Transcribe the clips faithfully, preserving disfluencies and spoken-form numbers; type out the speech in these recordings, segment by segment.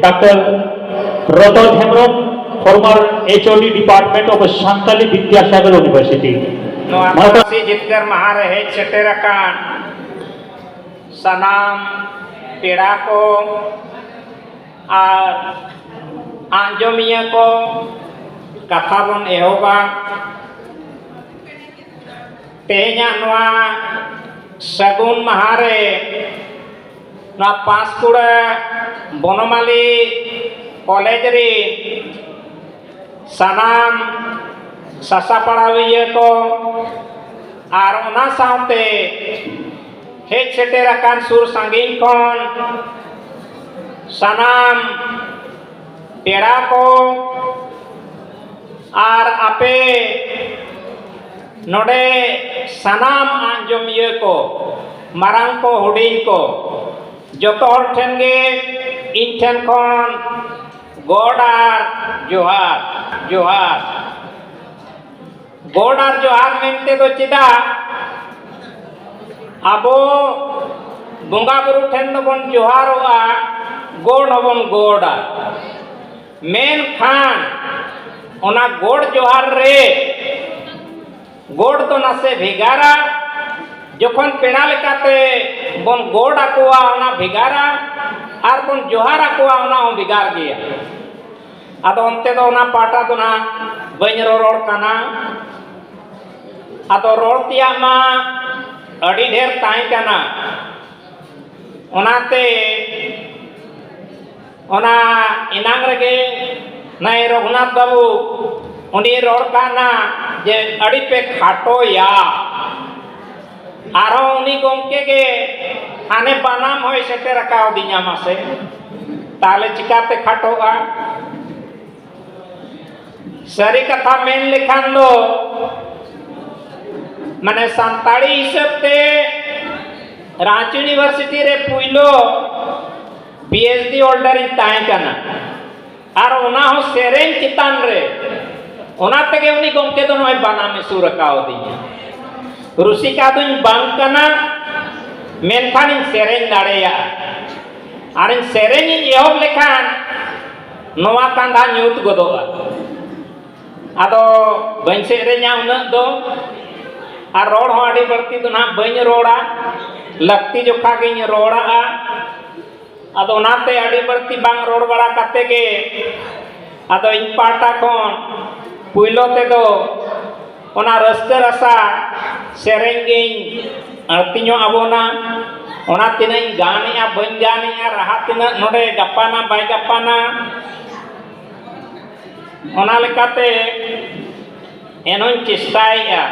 Doctor Ratan Hembrom, former H O D Department of Santali Vidyasagar University. ᱱᱚᱣᱟ ᱯᱟᱹᱨᱥᱤ ᱡᱤᱛᱠᱟᱹᱨ ᱢᱟᱦᱟ ᱨᱮ ᱦᱮᱡ ᱥᱮᱴᱮᱨ ᱟᱠᱟᱱ ᱥᱟᱱᱟᱢ ᱯᱮᱲᱟ ᱠᱚ ᱟᱨ ᱟᱸᱡᱚᱢᱤᱭᱟᱹ ᱠᱚ, ᱠᱟᱛᱷᱟ ᱵᱚᱱ ᱮᱦᱚᱵᱟ᱾ ᱛᱮᱦᱮᱧᱟᱜ ᱱᱚᱣᱟ ᱥᱟᱹᱜᱩᱱ ᱢᱟᱦᱟ ᱨᱮ ᱱᱚᱣᱟ ᱯᱟᱸᱥᱠᱩᱲᱟᱹ ᱵᱚᱱᱚᱢᱟᱞᱤ ᱠᱚᱞᱮᱡᱽ ᱨᱮ ᱥᱟᱱᱟᱢ ᱥᱟᱥᱟᱯᱲᱟᱣᱤᱭᱟᱹ ᱠᱚ ᱟᱨ ᱚᱱᱟ ᱥᱟᱶᱛᱮ ᱦᱮᱡ ᱥᱮᱴᱮᱨ ᱟᱠᱟᱱ ᱥᱩᱨ ᱥᱟᱺᱜᱤᱧ ᱠᱷᱚᱱ ᱥᱟᱱᱟᱢ ᱯᱮᱲᱟ ᱠᱚ ᱟᱨ ᱟᱯᱮ ᱱᱚᱰᱮ ᱥᱟᱱᱟᱢ ᱟᱸᱡᱚᱢᱤᱭᱟᱹ ᱠᱚ, ᱢᱟᱨᱟᱝ ᱠᱚ, ᱦᱩᱰᱤᱧ ᱠᱚ, ᱡᱚᱛᱚ ᱦᱚᱲ ᱴᱷᱮᱱ ᱜᱮ ᱤᱧ ᱴᱷᱮᱱ ᱠᱷᱚᱱ ᱜᱚᱰ ᱟᱨ ᱡᱚᱦᱟᱨ, ᱡᱚᱦᱟᱨ᱾ ᱜᱚᱰ ᱟᱨ ᱡᱚᱦᱟᱨ ᱢᱮᱱᱛᱮ ᱫᱚ ᱪᱮᱫᱟᱜ ᱟᱵᱚ ᱵᱚᱸᱜᱟ ᱵᱩᱨᱩ ᱴᱷᱮᱱ ᱫᱚᱵᱚᱱ ᱡᱚᱦᱟᱨᱚᱜᱼᱟ, ᱜᱚᱰ ᱦᱚᱸᱵᱚᱱ ᱜᱚᱰᱟ? ᱢᱮᱱᱠᱷᱟᱱ ᱚᱱᱟ ᱜᱚᱰ ᱡᱚᱦᱟᱨ ᱨᱮ ᱜᱚᱰ ᱫᱚ ᱱᱟᱥᱮ ᱵᱷᱮᱜᱟᱨᱟ᱾ ᱡᱚᱠᱷᱚᱱ ᱯᱮᱲᱟ ᱞᱮᱠᱟᱛᱮ ᱵᱚᱱ ᱜᱚᱰ ᱟᱠᱚᱣᱟ, ᱚᱱᱟ ᱵᱷᱮᱜᱟᱨᱟ, ᱟᱨ ᱵᱚᱱ ᱡᱚᱦᱟᱨ ᱟᱠᱚᱣᱟ, ᱚᱱᱟ ᱦᱚᱸ ᱵᱷᱮᱜᱟᱨ ᱜᱮᱭᱟ᱾ ᱟᱫᱚ ᱚᱱᱛᱮ ᱫᱚ ᱚᱱᱟ ᱯᱟᱦᱴᱟ ᱫᱚ ᱱᱟᱦᱟᱜ ᱵᱟᱹᱧ ᱨᱚᱨᱚᱲ ᱠᱟᱱᱟ᱾ ᱟᱫᱚ ᱨᱚᱲ ᱛᱮᱭᱟᱜ ᱢᱟ ᱟᱹᱰᱤ ᱰᱷᱮᱨ ᱛᱟᱦᱮᱸ ᱠᱟᱱᱟ, ᱚᱱᱟᱛᱮ ᱚᱱᱟ ᱮᱱᱟᱝ ᱨᱮᱜᱮ ᱱᱟᱭ ᱨᱚᱜᱷᱩᱱᱟᱛᱷ ᱵᱟᱹᱵᱩ ᱩᱱᱤ ᱨᱚᱲ ᱠᱟᱱᱟ ᱡᱮ ᱟᱹᱰᱤ ᱯᱮ ᱠᱷᱟᱴᱚᱭᱟ᱾ ᱟᱨᱦᱚᱸ ᱩᱱᱤ ᱜᱚᱢᱠᱮ ᱜᱮ ᱦᱟᱱᱮ ᱵᱟᱱᱟᱢ ᱦᱚᱸᱭ ᱥᱮᱴᱮᱨ ᱟᱠᱟᱣᱫᱤᱧᱟ᱾ ᱢᱟᱥᱮ, ᱛᱟᱦᱞᱮ ᱪᱤᱠᱟᱛᱮ ᱠᱷᱟᱴᱚᱜᱼᱟ? ᱥᱟᱹᱨᱤ ᱠᱟᱛᱷᱟ ᱢᱮᱱ ᱞᱮᱠᱷᱟᱱ ᱫᱚ, ᱢᱟᱱᱮ, ᱥᱟᱱᱛᱟᱲᱤ ᱦᱤᱥᱟᱹᱵ ᱛᱮ ᱨᱟᱺᱪᱤ ᱤᱭᱩᱱᱤᱵᱷᱟᱨᱥᱤᱴᱤ ᱨᱮ ᱯᱩᱭᱞᱳ PhD holder ᱤᱧ ᱛᱟᱦᱮᱸ ᱠᱟᱱᱟ, ᱟᱨ ᱚᱱᱟ ᱦᱚᱸ ᱥᱮᱨᱮᱧ ᱪᱮᱛᱟᱱ ᱨᱮ᱾ ᱚᱱᱟ ᱛᱮᱜᱮ ᱩᱱᱤ ᱜᱚᱢᱠᱮ ᱫᱚ ᱱᱚᱜᱼᱚᱭ ᱵᱟᱱᱟᱢᱮ ᱥᱩᱨ ᱟᱠᱟᱣᱫᱤᱧᱟ᱾ ᱨᱩᱥᱤᱠᱟ ᱫᱚᱧ ᱵᱟᱝ ᱠᱟᱱᱟ, ᱢᱮᱱᱠᱷᱟᱱᱤᱧ ᱥᱮᱨᱮᱧ ᱫᱟᱲᱮᱭᱟᱜᱼᱟ᱾ ᱟᱨᱤᱧ ᱥᱮᱨᱮᱧ ᱤᱧ ᱮᱦᱚᱵ ᱞᱮᱠᱷᱟᱱ ᱱᱚᱣᱟ ᱛᱟᱸᱰᱟ ᱧᱩᱛ ᱜᱚᱫᱚᱜᱼᱟ᱾ ᱟᱫᱚ ᱵᱟᱹᱧ ᱥᱮᱨᱮᱧᱟ ᱩᱱᱟᱹᱜ ᱫᱚ, ᱟᱨ ᱨᱚᱲ ᱦᱚᱸ ᱟᱹᱰᱤ ᱵᱟᱹᱲᱛᱤ ᱫᱚ ᱱᱟᱦᱟᱜ ᱵᱟᱹᱧ ᱨᱚᱲᱟ, ᱞᱟᱹᱠᱛᱤ ᱡᱚᱠᱷᱟ ᱜᱤᱧ ᱨᱚᱲᱟᱜᱼᱟ᱾ ᱟᱫᱚ ᱚᱱᱟᱛᱮ ᱟᱹᱰᱤ ᱵᱟᱹᱲᱛᱤ ᱵᱟᱝ ᱨᱚᱲ ᱵᱟᱲᱟ ᱠᱟᱛᱮ ᱜᱮ, ᱟᱫᱚ ᱤᱧ ᱯᱟᱦᱴᱟ ᱠᱷᱚᱱ ᱯᱩᱭᱞᱳ ᱛᱮᱫᱚ ᱚᱱᱟ ᱨᱟᱹᱥᱠᱟᱹ ᱨᱟᱥᱟ ᱥᱮᱨᱮᱧ ᱜᱤᱧ ᱟᱹᱲᱛᱤ ᱧᱚᱜ ᱟᱵᱚᱱᱟ᱾ ᱚᱱᱟ ᱛᱤᱱᱟᱹᱜ ᱤᱧ ᱜᱟᱱᱮᱜᱼᱟ, ᱵᱟᱹᱧ ᱜᱟᱱᱮᱜᱼᱟ, ᱨᱟᱦᱟ ᱛᱤᱱᱟᱹᱜ ᱱᱚᱰᱮ ᱜᱟᱯᱟᱱᱟ ᱵᱟᱭ ᱜᱟᱯᱟᱱᱟ, ᱚᱱᱟ ᱞᱮᱠᱟᱛᱮ ᱮᱱᱦᱚᱸᱧ ᱪᱮᱥᱴᱟᱭᱮᱜᱼᱟ᱾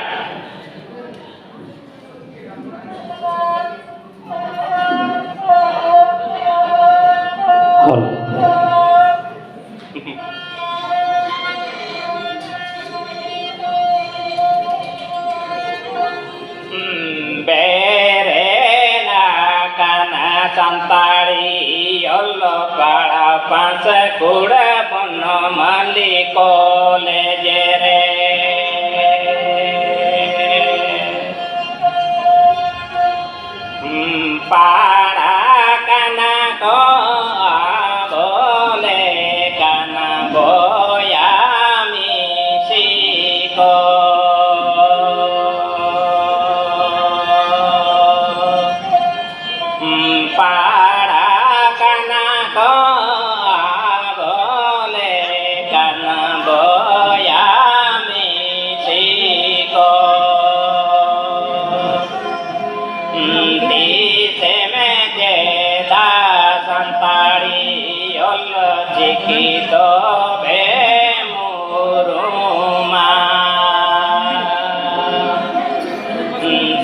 ᱵᱮᱨᱮᱱ ᱟᱠᱟᱱᱟ ᱥᱟᱱᱛᱟᱲᱤ ᱚᱞᱚᱜ ᱯᱟᱲᱦᱟᱣ ᱯᱟᱥ ᱠᱩᱲᱟᱹ ᱵᱚᱱᱚᱢᱟᱞᱤ ᱠᱚᱞᱮᱡᱽ ᱨᱮ᱾ ᱯᱟᱲᱦᱟᱜ ᱠᱟᱱᱟ ᱠᱚ ᱟᱵᱚ ᱞᱮᱠᱟᱱ ᱵᱚᱭᱦᱟ ᱢᱤᱥᱤ ᱠᱚ᱾ ᱯᱟᱲᱦᱟᱜ ᱠᱟᱱᱟ ᱠᱚ ᱟᱵᱚ ᱞᱮᱠᱟᱱ ᱵᱚᱭᱦᱟ ᱢᱤᱥᱤ ᱠᱚ᱾ ᱛᱤᱥᱮᱢ ᱪᱮᱫᱟ ᱥᱟᱱᱛᱟᱲᱤ ᱚᱞ ᱪᱤᱠᱤ ᱛᱚᱵᱮᱢ ᱩᱨᱩᱢᱟ᱾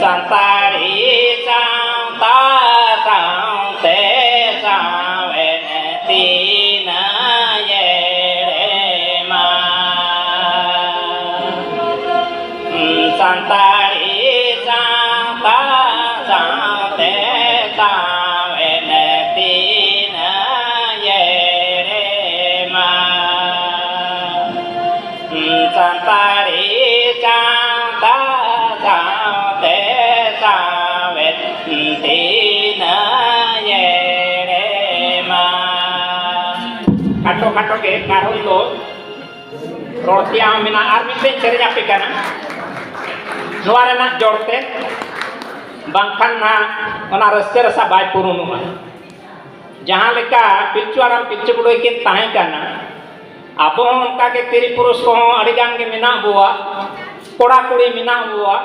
ᱥᱟᱱᱛᱟᱲᱤ ᱥᱟᱶᱛᱟ ᱥᱟᱶᱛᱮ ᱥᱟᱶᱮᱱ ᱛᱤᱱᱟᱹᱜ ᱮᱲᱮᱢᱟ᱾ ᱥᱟᱱᱛᱟᱲᱤ ᱥᱟᱶᱛᱟ ᱥᱟᱶᱛᱮ ᱥᱟᱶᱮᱱ ᱛᱤᱱᱟᱹᱜ ᱮᱲᱮᱢᱟ᱾ ᱥᱟᱱᱛᱟᱲᱤ ᱥᱟᱶᱛᱟ ᱥᱟᱶᱛᱮ ᱥᱟᱶᱮᱱ ᱛᱤᱱᱟᱹᱜ ᱮᱲᱮ ᱠᱷᱟᱴᱚ ᱜᱮ, ᱠᱟᱨᱚᱱ ᱫᱚ ᱨᱚᱲ ᱛᱮᱭᱟᱜ ᱦᱚᱸ ᱢᱮᱱᱟᱜᱼᱟ᱾ ᱟᱨ ᱢᱤᱫᱴᱮᱱ ᱥᱮᱨᱮᱧ ᱟᱯᱮ ᱠᱟᱱᱟ, ᱱᱚᱣᱟ ᱨᱮᱱᱟᱜ ᱡᱚᱲ ᱛᱮ, ᱵᱟᱝᱠᱷᱟᱱ ᱱᱟᱦᱟᱜ ᱚᱱᱟ ᱨᱟᱹᱥᱠᱟᱹ ᱨᱟᱥᱟ ᱵᱟᱭ ᱯᱩᱨᱩᱱᱚᱜᱼᱟ᱾ ᱡᱟᱦᱟᱸ ᱞᱮᱠᱟ ᱯᱤᱞᱪᱩ ᱦᱟᱲᱟᱢ ᱯᱤᱞᱪᱩ ᱵᱩᱲᱦᱤ ᱠᱤᱱ ᱛᱟᱦᱮᱸ ᱠᱟᱱᱟ, ᱟᱵᱚ ᱦᱚᱸ ᱚᱱᱠᱟ ᱜᱮ ᱛᱤᱨᱤ ᱯᱩᱨᱩᱥ ᱠᱚᱦᱚᱸ ᱟᱹᱰᱤ ᱜᱟᱱ ᱜᱮ ᱢᱮᱱᱟᱜ ᱵᱚᱣᱟ, ᱠᱚᱲᱟ ᱠᱩᱲᱤ ᱢᱮᱱᱟᱜ ᱵᱚᱣᱟ,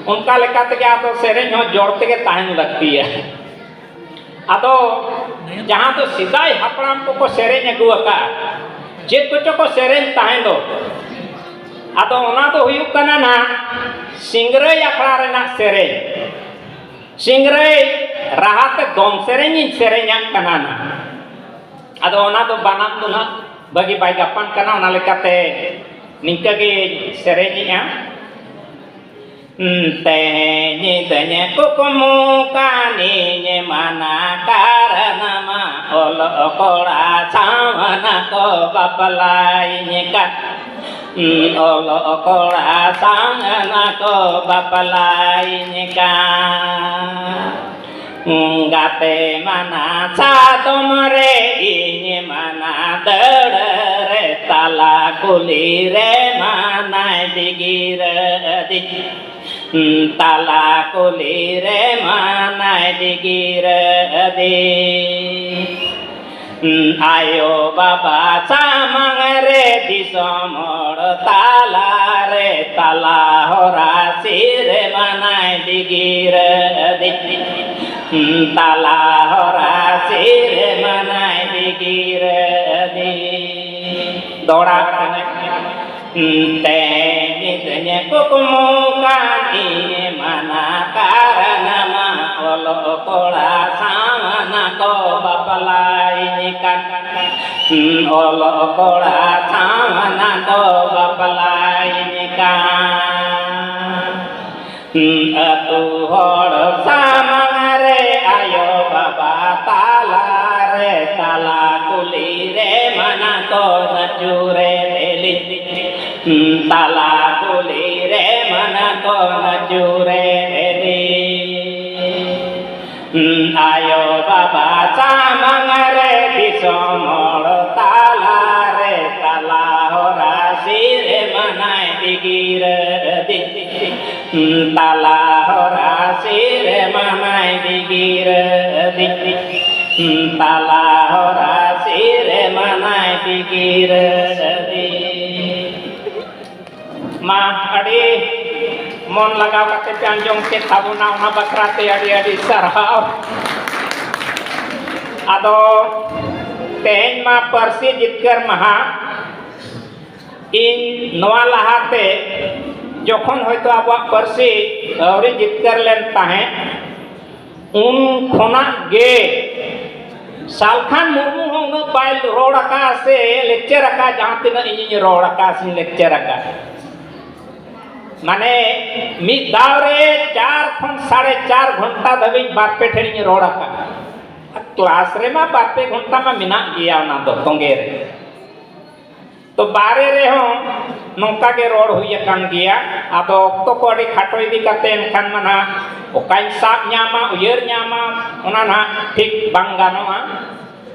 ᱚᱱᱠᱟ ᱞᱮᱠᱟ ᱛᱮᱜᱮ ᱟᱫᱚ ᱥᱮᱨᱮᱧ ᱦᱚᱸ ᱡᱚᱲ ᱛᱮᱜᱮ ᱛᱟᱦᱮᱱ ᱞᱟᱹᱠᱛᱤᱭᱟ᱾ ᱟᱫᱚ ᱡᱟᱦᱟᱸ ᱫᱚ ᱥᱮᱫᱟᱭ ᱦᱟᱯᱲᱟᱢ ᱠᱚᱠᱚ ᱥᱮᱨᱮᱧ ᱟᱹᱜᱩ ᱟᱠᱟᱫ, ᱪᱮᱫ ᱠᱚᱪᱚ ᱠᱚ ᱥᱮᱨᱮᱧ ᱛᱟᱦᱮᱸ ᱫᱚ, ᱟᱫᱚ ᱚᱱᱟ ᱫᱚ ᱦᱩᱭᱩᱜ ᱠᱟᱱᱟ ᱱᱟᱦᱟᱜ ᱥᱤᱝᱨᱟᱹᱭ ᱟᱠᱷᱲᱟ ᱨᱮᱱᱟᱜ ᱥᱮᱨᱮᱧ᱾ ᱥᱤᱝᱨᱟᱹᱭ ᱨᱟᱦᱟ ᱛᱮ ᱫᱚᱝ ᱥᱮᱨᱮᱧ ᱤᱧ ᱥᱮᱨᱮᱧᱟᱜ ᱠᱟᱱᱟ ᱱᱟᱦᱟᱜ᱾ ᱟᱫᱚ ᱚᱱᱟ ᱫᱚ ᱵᱟᱱᱟᱢ ᱫᱚ ᱱᱟᱦᱟᱜ ᱵᱷᱟᱹᱜᱤ ᱵᱟᱭ ᱜᱟᱯᱟᱱ ᱠᱟᱱᱟ, ᱚᱱᱟ ᱞᱮᱠᱟᱛᱮ ᱱᱤᱝᱠᱟᱹ ᱜᱮ ᱥᱮᱨᱮᱧᱮᱜᱼᱟ᱾ ᱛᱮᱦᱮᱧ ᱧᱤᱫᱟᱹᱧ ᱠᱩᱠᱢᱩ ᱠᱟᱱᱤᱧ ᱢᱟᱱᱟ ᱠᱟᱨᱱᱟᱢᱟ, ᱚᱞᱚᱜ ᱠᱚᱲᱟ ᱥᱟᱶᱱᱟ ᱠᱚ ᱵᱟᱯᱞᱟᱭᱤᱧ ᱠᱟᱱ᱾ ᱚᱞᱚᱜ ᱠᱚᱲᱟ ᱥᱟᱶᱱᱟ ᱠᱚ ᱵᱟᱯᱞᱟᱭᱤᱧ ᱠᱟᱱ᱾ ᱜᱟᱛᱮ ᱢᱟᱱᱟ ᱥᱟᱫᱚᱢ ᱨᱮ ᱤᱧ ᱢᱟᱱᱟ ᱫᱟᱹᱲ ᱨᱮ, ᱛᱟᱞᱟ ᱠᱩᱞᱦᱤ ᱨᱮ ᱢᱟᱱᱟᱭ ᱰᱤᱜᱤᱨ ᱟᱹᱫᱤᱧ᱾ ᱛᱟᱞᱟ ᱠᱩᱞᱦᱤ ᱨᱮ ᱢᱟᱱᱟᱭ ᱰᱤᱜᱤᱨ ᱟᱹᱫᱤᱧ᱾ ᱟᱭᱳ ᱵᱟᱵᱟ ᱥᱟᱢᱟᱝ ᱨᱮ ᱫᱤᱥᱚᱢ ᱦᱚᱲ ᱛᱟᱞᱟ ᱨᱮ, ᱛᱟᱞᱟ ᱦᱚᱨᱟ ᱥᱤᱨ ᱢᱟᱱᱟᱭ ᱰᱤᱜᱤᱨ ᱟᱹᱫᱤᱧ᱾ ᱛᱟᱞᱟ ᱦᱚᱨᱟ ᱥᱤᱨ ᱢᱟᱱᱟᱭ ᱰᱤᱜᱤᱨ ᱟᱹᱫᱤᱧ᱾ ᱫᱚᱦᱲᱟ ᱠᱟᱱᱟᱭ᱾ ᱛᱮᱦᱮᱧ ᱧᱤᱫᱟᱹᱧ ᱠᱩᱠᱢᱩ ᱠᱟᱱ ᱤᱧ ᱢᱟᱱᱟ ᱠᱟᱨᱱᱟᱢᱟ, ᱚᱞᱚᱜ ᱠᱚᱲᱟ ᱥᱟᱶᱱᱟ ᱠᱚ ᱵᱟᱯᱞᱟᱭᱤᱧ ᱠᱟᱱ᱾ ᱚᱞᱚᱜ ᱠᱚᱲᱟ ᱥᱟᱶᱱᱟ ᱠᱚ ᱵᱟᱯᱞᱟᱭᱤᱧ ᱠᱟᱱ᱾ ᱟᱹᱛᱩ ᱦᱚᱲ ᱥᱟᱢᱟᱝ ᱨᱮ, ᱟᱭᱳ ᱵᱟᱵᱟ ᱛᱟᱞᱟ ᱨᱮ, ᱛᱟᱞᱟ ᱠᱩᱞᱦᱤ ᱨᱮ ᱢᱟᱱᱟ ᱠᱚ ᱟᱹᱪᱩᱨᱮ ᱮᱞᱤ᱾ ᱛᱟᱞᱟ ᱠᱩᱞᱦᱤ ᱨᱮ ᱢᱟᱱᱟ ᱠᱚ ᱟᱹᱪᱩᱨᱮ ᱮᱞᱤ᱾ ᱟᱭᱳ ᱵᱟᱵᱟ ᱥᱟᱢᱟᱝ ᱨᱮ ᱫᱤᱥᱚᱢ ᱦᱚᱲ ᱛᱟᱞᱟ ᱜᱤᱨᱟᱹᱫᱤ, ᱛᱟᱞᱟ ᱦᱚᱨᱟᱥᱤ ᱨᱮ ᱢᱟᱱᱟᱭ ᱫᱤ ᱜᱤᱨᱟᱹᱫᱤ, ᱛᱟᱞᱟ ᱦᱚᱨᱟᱥᱤ ᱨᱮ ᱢᱟᱱᱟᱭ ᱫᱤ ᱜᱤᱨᱟᱹᱫᱤ᱾ ᱢᱟ, ᱟᱹᱰᱤ ᱢᱚᱱ ᱞᱟᱜᱟᱣ ᱠᱟᱛᱮ ᱯᱮ ᱟᱸᱡᱚᱢ ᱠᱮᱫ ᱛᱟᱵᱚᱱᱟ, ᱚᱱᱟ ᱵᱟᱠᱷᱨᱟ ᱛᱮ ᱟᱹᱰᱤ ᱟᱹᱰᱤ ᱥᱟᱨᱦᱟᱣ᱾ ᱟᱫᱚ ᱛᱮᱦᱮᱧ ᱢᱟ ᱯᱟᱹᱨᱥᱤ ᱡᱤᱛᱠᱟᱹᱨ ᱢᱟᱦᱟ᱾ ᱤᱧ ᱱᱚᱣᱟ ᱞᱟᱦᱟᱛᱮ ᱡᱚᱠᱷᱚᱱ ᱦᱚᱭᱛᱳ ᱟᱵᱚᱣᱟᱜ ᱯᱟᱹᱨᱥᱤ ᱟᱹᱣᱨᱤ ᱡᱤᱛᱠᱟᱹᱨ ᱞᱮᱱ ᱛᱟᱦᱮᱸᱫ, ᱩᱱ ᱠᱷᱚᱱᱟᱜ ᱜᱮ ᱥᱟᱞᱠᱷᱟᱱ ᱢᱩᱨᱢᱩ ᱦᱚᱸ ᱩᱱᱟᱹᱜ ᱵᱟᱭ ᱨᱚᱲ ᱟᱠᱟᱫᱼᱟ ᱥᱮ ᱞᱮᱠᱪᱟᱨ ᱟᱠᱟᱫᱼᱟ, ᱡᱟᱦᱟᱸ ᱛᱤᱱᱟᱹᱜ ᱤᱧᱤᱧ ᱨᱚᱲ ᱟᱠᱟᱫᱼᱟ ᱥᱮᱧ ᱞᱮᱠᱪᱟᱨ ᱟᱠᱟᱫᱼᱟ᱾ ᱢᱟᱱᱮ ᱢᱤᱫ ᱫᱷᱟᱣ ᱨᱮ ᱪᱟᱨ ᱠᱷᱚᱱ ᱥᱟᱲᱮ ᱪᱟᱨ ᱜᱷᱚᱱᱴᱟ ᱫᱷᱟᱹᱵᱤᱡ ᱵᱟᱨ ᱯᱮ ᱴᱷᱮᱱ ᱤᱧ ᱨᱚᱲ ᱟᱠᱟᱫᱼᱟ᱾ ᱠᱞᱟᱥ ᱨᱮᱢᱟ ᱵᱟᱨ ᱯᱮ ᱜᱷᱚᱱᱴᱟ ᱢᱟ ᱢᱮᱱᱟᱜ ᱜᱮᱭᱟ ᱚᱱᱟ ᱫᱚ ᱛᱚᱸᱜᱮ ᱨᱮ᱾ ᱛᱚ ᱵᱟᱨᱦᱮ ᱨᱮᱦᱚᱸ ᱱᱚᱝᱠᱟ ᱜᱮ ᱨᱚᱲ ᱦᱩᱭ ᱟᱠᱟᱱ ᱜᱮᱭᱟ᱾ ᱟᱫᱚ ᱚᱠᱛᱚ ᱠᱚ ᱟᱹᱰᱤ ᱠᱷᱟᱴᱚ ᱤᱫᱤ ᱠᱟᱛᱮ ᱮᱱᱠᱷᱟᱱ ᱢᱟ ᱱᱟᱦᱟᱜ ᱚᱠᱟᱧ ᱥᱟᱵ ᱧᱟᱢᱟ, ᱩᱭᱦᱟᱹᱨ ᱧᱟᱢᱟ, ᱚᱱᱟ ᱱᱟᱦᱟᱜ ᱴᱷᱤᱠ ᱵᱟᱝ ᱜᱟᱱᱚᱜᱼᱟ᱾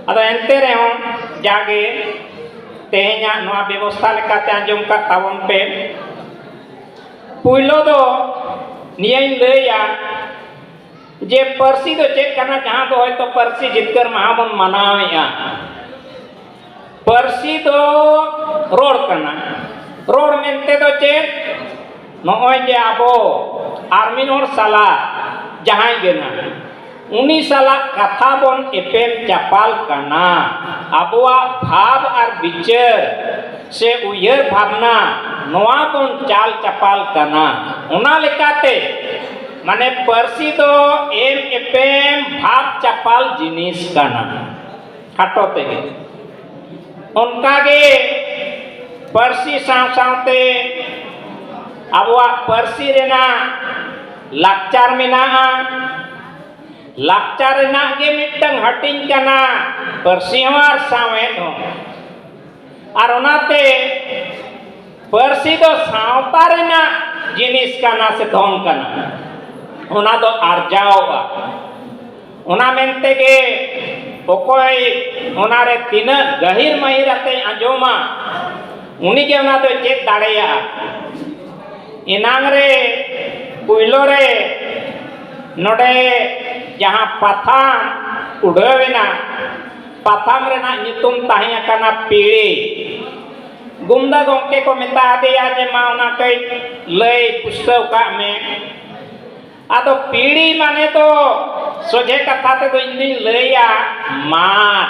ᱟᱫᱚ ᱮᱱᱛᱮ ᱨᱮᱦᱚᱸ ᱡᱟᱜᱮ ᱛᱮᱦᱮᱧᱟᱜ ᱱᱚᱣᱟ ᱵᱮᱵᱚᱥᱛᱷᱟ ᱞᱮᱠᱟᱛᱮ ᱟᱸᱡᱚᱢ ᱠᱟᱜ ᱛᱟᱵᱚᱱ ᱯᱮ᱾ ᱯᱩᱭᱞᱩ ᱫᱚ ᱱᱤᱭᱟᱹᱧ ᱞᱟᱹᱭᱟ ᱡᱮ ᱯᱟᱹᱨᱥᱤ ᱫᱚ ᱪᱮᱫ ᱠᱟᱱᱟ, ᱡᱟᱦᱟᱸ ᱫᱚ ᱦᱚᱭᱛᱳ ᱯᱟᱹᱨᱥᱤ ᱡᱤᱛᱠᱟᱹᱨ ᱢᱟᱦᱟ ᱵᱚᱱ ᱢᱟᱱᱟᱣᱮᱫᱼᱟ᱾ ᱯᱟᱹᱨᱥᱤ ᱫᱚ ᱨᱚᱲ ᱠᱟᱱᱟ᱾ ᱨᱚᱲ ᱢᱮᱱᱛᱮ ᱫᱚ ᱪᱮᱫ? ᱱᱚᱜᱼᱚᱭ ᱡᱮ ᱟᱵᱚ ᱟᱨ ᱢᱤᱫ ᱦᱚᱲ ᱥᱟᱞᱟᱜ ᱡᱟᱦᱟᱸᱭ ᱜᱮ ᱱᱟᱦᱟᱜ ᱩᱱᱤ ᱥᱟᱞᱟᱜ ᱠᱟᱛᱷᱟ ᱵᱚᱱ ᱮᱯᱮᱢ ᱪᱟᱯᱟᱞ ᱠᱟᱱᱟ, ᱟᱵᱚᱣᱟᱜ ᱵᱷᱟᱵᱽ ᱟᱨ ᱵᱤᱪᱟᱹᱨ ᱥᱮ ᱩᱭᱦᱟᱹᱨ ᱵᱷᱟᱵᱽᱱᱟ ᱱᱚᱣᱟ ᱵᱚᱱ ᱪᱟᱞ ᱪᱟᱯᱟᱞ ᱠᱟᱱᱟ᱾ ᱚᱱᱟ ᱞᱮᱠᱟᱛᱮ ᱢᱟᱱᱮ ᱯᱟᱹᱨᱥᱤ ᱫᱚ ᱮᱢ ᱮᱯᱮᱢ ᱵᱷᱟᱵᱽ ᱪᱟᱯᱟᱞ ᱡᱤᱱᱤᱥ ᱠᱟᱱᱟ᱾ ᱠᱷᱟᱴᱚ ᱛᱮᱜᱮ ᱚᱱᱠᱟᱜᱮ ᱯᱟᱹᱨᱥᱤ ᱥᱟᱶ ᱥᱟᱶᱛᱮ ᱟᱵᱚᱣᱟᱜ ᱯᱟᱹᱨᱥᱤ ᱨᱮᱱᱟᱜ ᱞᱟᱠᱪᱟᱨ ᱢᱮᱱᱟᱜᱼᱟ᱾ ᱞᱟᱠᱪᱟᱨ ᱨᱮᱱᱟᱜ ᱜᱮ ᱢᱤᱫᱴᱟᱝ ᱦᱟᱹᱴᱤᱧ ᱠᱟᱱᱟ ᱯᱟᱹᱨᱥᱤ ᱦᱚᱸ ᱟᱨ ᱥᱟᱶᱦᱮᱫ ᱦᱚᱸ᱾ ᱟᱨ ᱚᱱᱟᱛᱮ ᱯᱟᱹᱨᱥᱤ ᱫᱚ ᱥᱟᱶᱛᱟ ᱨᱮᱱᱟᱜ ᱡᱤᱱᱤᱥ ᱠᱟᱱᱟ ᱥᱮ ᱫᱷᱚᱱ ᱠᱟᱱᱟ, ᱚᱱᱟ ᱫᱚ ᱟᱨᱡᱟᱣᱚᱜᱼᱟ᱾ ᱚᱱᱟ ᱢᱮᱱᱛᱮ ᱜᱮ ᱚᱠᱚᱭ ᱚᱱᱟᱨᱮ ᱛᱤᱱᱟᱹᱜ ᱜᱟᱹᱦᱤᱨ ᱢᱟᱹᱦᱤᱨ ᱟᱛᱮᱭ ᱟᱸᱡᱚᱢᱟ, ᱩᱱᱤᱜᱮ ᱚᱱᱟ ᱫᱚᱭ ᱪᱮᱫ ᱫᱟᱲᱮᱭᱟᱜᱼᱟ᱾ ᱮᱱᱟᱝ ᱨᱮ ᱯᱩᱭᱞᱳ ᱨᱮ ᱱᱚᱰᱮ ᱡᱟᱦᱟᱸ ᱯᱟᱛᱷᱟᱢ ᱩᱰᱷᱟᱹᱣ ᱮᱱᱟ, ᱯᱟᱛᱷᱟᱢ ᱨᱮᱱᱟᱜ ᱧᱩᱛᱩᱢ ᱛᱟᱦᱮᱸ ᱠᱟᱱᱟ ᱯᱤᱲᱤ᱾ ᱜᱩᱢᱫᱟ ᱜᱚᱢᱠᱮ ᱠᱚ ᱢᱮᱛᱟ ᱫᱮᱭᱟ ᱡᱮ, "ᱢᱟ, ᱚᱱᱟ ᱠᱟᱹᱡ ᱞᱟᱹᱭ ᱯᱩᱥᱴᱟᱹᱣ ᱠᱟᱜ ᱢᱮ᱾" ᱟᱫᱚ ᱯᱤᱲᱤ ᱢᱟᱱᱮ ᱫᱚ ᱥᱚᱡᱷᱮ ᱠᱟᱛᱷᱟ ᱛᱮᱫᱚ ᱤᱧ ᱫᱩᱧ ᱞᱟᱹᱭᱟ ᱢᱟᱫ,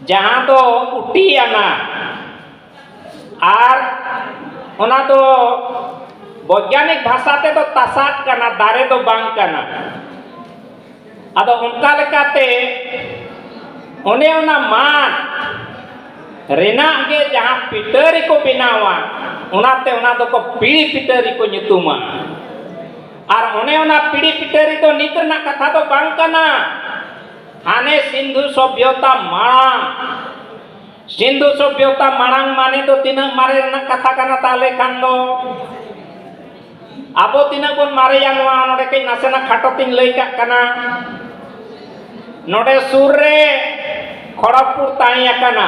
ᱡᱟᱦᱟᱸ ᱫᱚ ᱩᱴᱤᱭᱟᱱᱟ᱾ ᱟᱨ ᱚᱱᱟ ᱫᱚ ᱵᱳᱭᱜᱟᱱᱤᱠ ᱵᱷᱟᱥᱟ ᱛᱮᱫᱚ ᱛᱟᱥᱟᱫ ᱠᱟᱱᱟ, ᱫᱟᱨᱮ ᱫᱚ ᱵᱟᱝ ᱠᱟᱱᱟ᱾ ᱟᱫᱚ ᱚᱱᱠᱟ ᱞᱮᱠᱟᱛᱮ ᱚᱱᱮ ᱚᱱᱟ ᱢᱟᱫ ᱨᱮᱱᱟᱜ ᱜᱮ ᱡᱟᱦᱟᱸ ᱯᱤᱴᱟᱹᱨᱤ ᱠᱚ ᱵᱮᱱᱟᱣᱟ, ᱚᱱᱟᱛᱮ ᱚᱱᱟ ᱫᱚᱠᱚ ᱯᱤᱲᱤ ᱯᱤᱴᱟᱹᱨᱤ ᱠᱚ ᱧᱩᱛᱩᱢᱟ᱾ ᱟᱨ ᱚᱱᱮ ᱚᱱᱟ ᱯᱤᱲᱤ ᱯᱤᱴᱟᱹᱨᱤ ᱫᱚ ᱱᱤᱛ ᱨᱮᱱᱟᱜ ᱠᱟᱛᱷᱟ ᱫᱚ ᱵᱟᱝ ᱠᱟᱱᱟ, ᱦᱟᱱᱮ ᱥᱤᱱᱫᱷᱩ ᱥᱚᱵᱷᱭᱚᱛᱟ ᱢᱟᱲᱟᱝ᱾ ᱥᱤᱱᱫᱷᱩ ᱥᱚᱵᱷᱭᱚᱛᱟ ᱢᱟᱲᱟᱝ ᱢᱟᱱᱮ ᱫᱚ ᱛᱤᱱᱟᱹᱜ ᱢᱟᱨᱮ ᱨᱮᱱᱟᱜ ᱠᱟᱛᱷᱟ ᱠᱟᱱᱟ ᱛᱟᱦᱞᱮ ᱠᱷᱟᱱ ᱫᱚ? ᱟᱵᱚ ᱛᱤᱱᱟᱹᱜ ᱵᱚᱱ ᱢᱟᱨᱮᱭᱟ, ᱱᱚᱣᱟ ᱱᱚᱰᱮ ᱠᱟᱹᱡ ᱱᱟᱥᱮᱱᱟᱜ ᱠᱷᱟᱴᱚ ᱛᱤᱧ ᱞᱟᱹᱭ ᱠᱟᱜ ᱠᱟᱱᱟ᱾ ᱱᱚᱰᱮ ᱥᱩᱨ ᱨᱮ ᱠᱷᱚᱲᱚᱜᱽᱯᱩᱨ ᱛᱟᱦᱮᱸ ᱟᱠᱟᱱᱟ,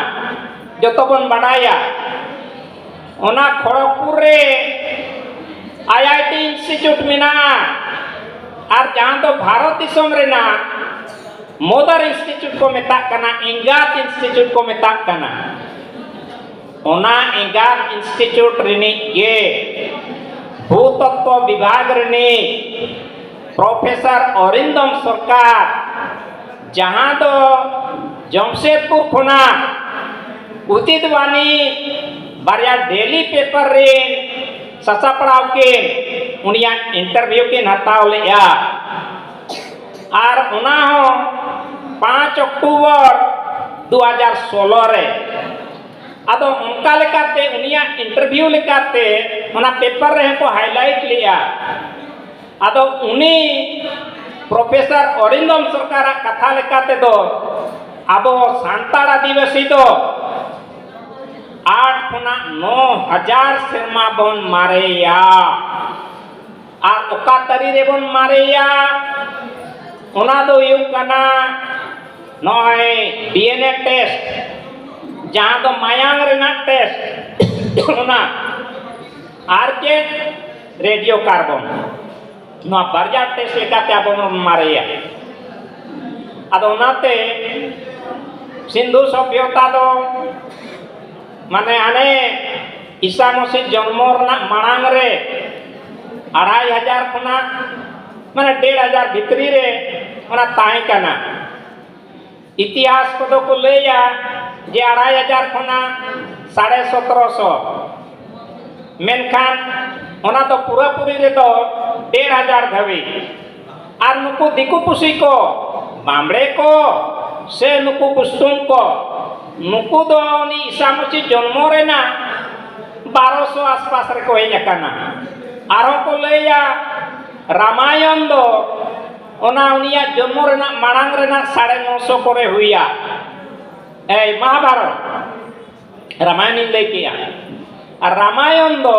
ᱡᱚᱛᱚ ᱵᱚᱱ ᱵᱟᱰᱟᱭᱟ᱾ ᱚᱱᱟ ᱠᱷᱚᱲᱚᱜᱽᱯᱩᱨ ᱨᱮ ᱟᱭ ᱟᱭ ᱴᱤ ᱤᱱᱥᱴᱤᱴᱭᱩᱴ ᱢᱮᱱᱟᱜᱼᱟ, ᱟᱨ ᱡᱟᱦᱟᱸ ᱫᱚ ᱵᱷᱟᱨᱚᱛ ᱫᱤᱥᱚᱢ ᱨᱮᱱᱟᱜ ᱢᱚᱫᱟᱨ ᱤᱱᱥᱴᱤᱴᱭᱩᱴ ᱠᱚ ᱢᱮᱛᱟᱜ ᱠᱟᱱᱟ, ᱮᱸᱜᱟᱛ ᱤᱱᱥᱴᱤᱴᱭᱩᱴ ᱠᱚ ᱢᱮᱛᱟᱜ ᱠᱟᱱᱟ, ᱚᱱᱟ ᱮᱸᱜᱟᱛ ᱤᱱᱥᱴᱤᱴᱭᱩᱴ ᱨᱤᱱᱤᱡ ᱜᱮ ᱵᱷᱩᱛᱚᱛᱛᱚ ᱵᱤᱵᱷᱟᱜᱽ ᱨᱤᱱᱤᱡ ᱯᱨᱚᱯᱷᱮᱥᱚᱨ ᱚᱨᱤᱱᱫᱚᱢ ᱥᱚᱨᱠᱟᱨ, ᱡᱟᱦᱟᱸ ᱫᱚ ᱡᱚᱢᱥᱮᱫᱽᱯᱩᱨ ᱠᱷᱚᱱᱟᱜ ᱩᱫᱤᱛ ᱵᱟᱱᱤ ᱵᱟᱨᱭᱟ ᱰᱮᱞᱤ ᱯᱮᱯᱟᱨ ᱨᱤᱱ ᱥᱟᱥᱟᱯᱲᱟᱣ ᱠᱤᱱ ᱩᱱᱤᱭᱟᱜ ᱤᱱᱴᱟᱨᱵᱷᱤᱭᱩ ᱠᱤᱱ ᱦᱟᱛᱟᱣ ᱞᱮᱫᱼᱟ᱾ ᱟᱨ ᱚᱱᱟ ᱦᱚᱸ ᱯᱟᱸᱪ ᱚᱠᱴᱳᱵᱚᱨ ᱫᱩ ᱦᱟᱡᱟᱨ ᱥᱳᱞᱳ ᱨᱮ᱾ ᱟᱫᱚ ᱚᱱᱠᱟ ᱞᱮᱠᱟᱛᱮ ᱩᱱᱤᱭᱟᱜ ᱤᱱᱴᱟᱨᱵᱷᱤᱭᱩ ᱞᱮᱠᱟᱛᱮ ᱚᱱᱟ ᱯᱮᱯᱟᱨ ᱨᱮᱦᱚᱸ ᱠᱚ ᱦᱟᱭᱞᱟᱭᱤᱴ ᱞᱮᱫᱼᱟ᱾ ᱟᱫᱚ ᱩᱱᱤ ᱯᱨᱚᱯᱷᱮᱥᱚᱨ ᱚᱨᱤᱱᱫᱚᱢ ᱥᱚᱨᱠᱟᱨᱟᱜ ᱠᱟᱛᱷᱟ ᱞᱮᱠᱟ ᱛᱮᱫᱚ ᱟᱵᱚ ᱥᱟᱱᱛᱟᱲ ᱟᱹᱫᱤᱵᱟᱹᱥᱤ ᱫᱚ ᱟᱴ ᱠᱷᱚᱱᱟᱜ ᱱᱚ ᱦᱟᱡᱟᱨ ᱥᱮᱨᱢᱟ ᱵᱚᱱ ᱢᱟᱨᱮᱭᱟ᱾ ᱟᱨ ᱚᱠᱟ ᱛᱟᱹᱨᱤ ᱨᱮᱵᱚᱱ ᱢᱟᱨᱮᱭᱟ? ᱚᱱᱟ ᱫᱚ ᱦᱩᱭᱩᱜ ᱠᱟᱱᱟ ᱱᱚᱜᱼᱚᱭ ᱰᱤ ᱮᱱ ᱮ ᱴᱮᱥᱴ, ᱡᱟᱦᱟᱸ ᱫᱚ ᱢᱟᱭᱟᱝ ᱨᱮᱱᱟᱜ ᱴᱮᱥᱴ, ᱚᱱᱟ ᱟᱨ ᱪᱮᱫ ᱨᱮᱰᱤᱭᱳ ᱠᱟᱨᱵᱚᱱ, ᱱᱚᱣᱟ ᱵᱟᱨᱭᱟ ᱴᱮᱥᱴ ᱞᱮᱠᱟᱛᱮ ᱟᱵᱚ ᱵᱚᱱ ᱢᱟᱨᱮᱭᱟ᱾ ᱟᱫᱚ ᱚᱱᱟᱛᱮ ᱥᱤᱱᱫᱷᱩ ᱥᱚᱵᱷᱭᱚᱛᱟ ᱫᱚ ᱢᱟᱱᱮ ᱦᱟᱱᱮ ᱤᱥᱟ ᱢᱚᱥᱤ ᱡᱚᱱᱢᱚ ᱨᱮᱱᱟᱜ ᱢᱟᱲᱟᱝ ᱨᱮ ᱟᱲᱟᱭ ᱦᱟᱡᱟᱨ ᱠᱷᱚᱱᱟᱜ ᱢᱟᱱᱮ ᱰᱮᱲ ᱦᱟᱡᱟᱨ ᱵᱷᱤᱛᱨᱤ ᱨᱮ ᱚᱱᱟ ᱛᱟᱦᱮᱸ ᱠᱟᱱᱟ᱾ ᱤᱛᱤᱦᱟᱥ ᱠᱚᱫᱚ ᱠᱚ ᱞᱟᱹᱭᱟ ᱡᱮ ᱟᱲᱟᱭ ᱦᱟᱡᱟᱨ ᱠᱷᱚᱱᱟᱜ ᱥᱟᱲᱮ ᱥᱚᱛᱨᱚ ᱥᱚ, ᱢᱮᱱᱠᱷᱟᱱ ᱚᱱᱟ ᱫᱚ ᱯᱩᱨᱟᱹᱯᱩᱨᱤ ᱨᱮᱫᱚ ᱰᱮᱲ ᱦᱟᱡᱟᱨ ᱫᱷᱟᱹᱵᱤᱡ᱾ ᱟᱨ ᱱᱩᱠᱩ ᱫᱤᱠᱩ ᱯᱩᱥᱤ ᱠᱚ, ᱵᱟᱢᱵᱽᱲᱮ ᱠᱚ, ᱥᱮ ᱱᱩᱠᱩ ᱵᱩᱥᱛᱩᱢ ᱠᱚ, ᱱᱩᱠᱩ ᱫᱚ ᱩᱱᱤ ᱤᱥᱟ ᱢᱟᱹᱥᱤ ᱡᱚᱱᱢᱚ ᱨᱮᱱᱟᱜ ᱵᱟᱨᱚᱥᱚ ᱟᱥᱯᱟᱥ ᱨᱮᱠᱚ ᱦᱮᱡ ᱟᱠᱟᱱᱟ᱾ ᱟᱨᱦᱚᱸ ᱠᱚ ᱞᱟᱹᱭᱟ ᱨᱟᱢᱟᱭᱚᱱ ᱫᱚ ᱚᱱᱟ ᱩᱱᱤᱭᱟᱜ ᱡᱚᱱᱢᱚ ᱨᱮᱱᱟᱜ ᱢᱟᱲᱟᱝ ᱨᱮᱱᱟᱜ ᱥᱟᱲᱮ ᱱᱚᱥᱚ ᱠᱚᱨᱮ ᱦᱩᱭᱟ᱾ ᱮᱭ ᱢᱟᱦᱟᱵᱷᱟᱨᱚᱛ, ᱨᱟᱢᱟᱭᱚᱱᱤᱧ ᱞᱟᱹᱭ ᱠᱮᱜᱼᱟ᱾ ᱟᱨ ᱨᱟᱢᱟᱭᱚᱱ ᱫᱚ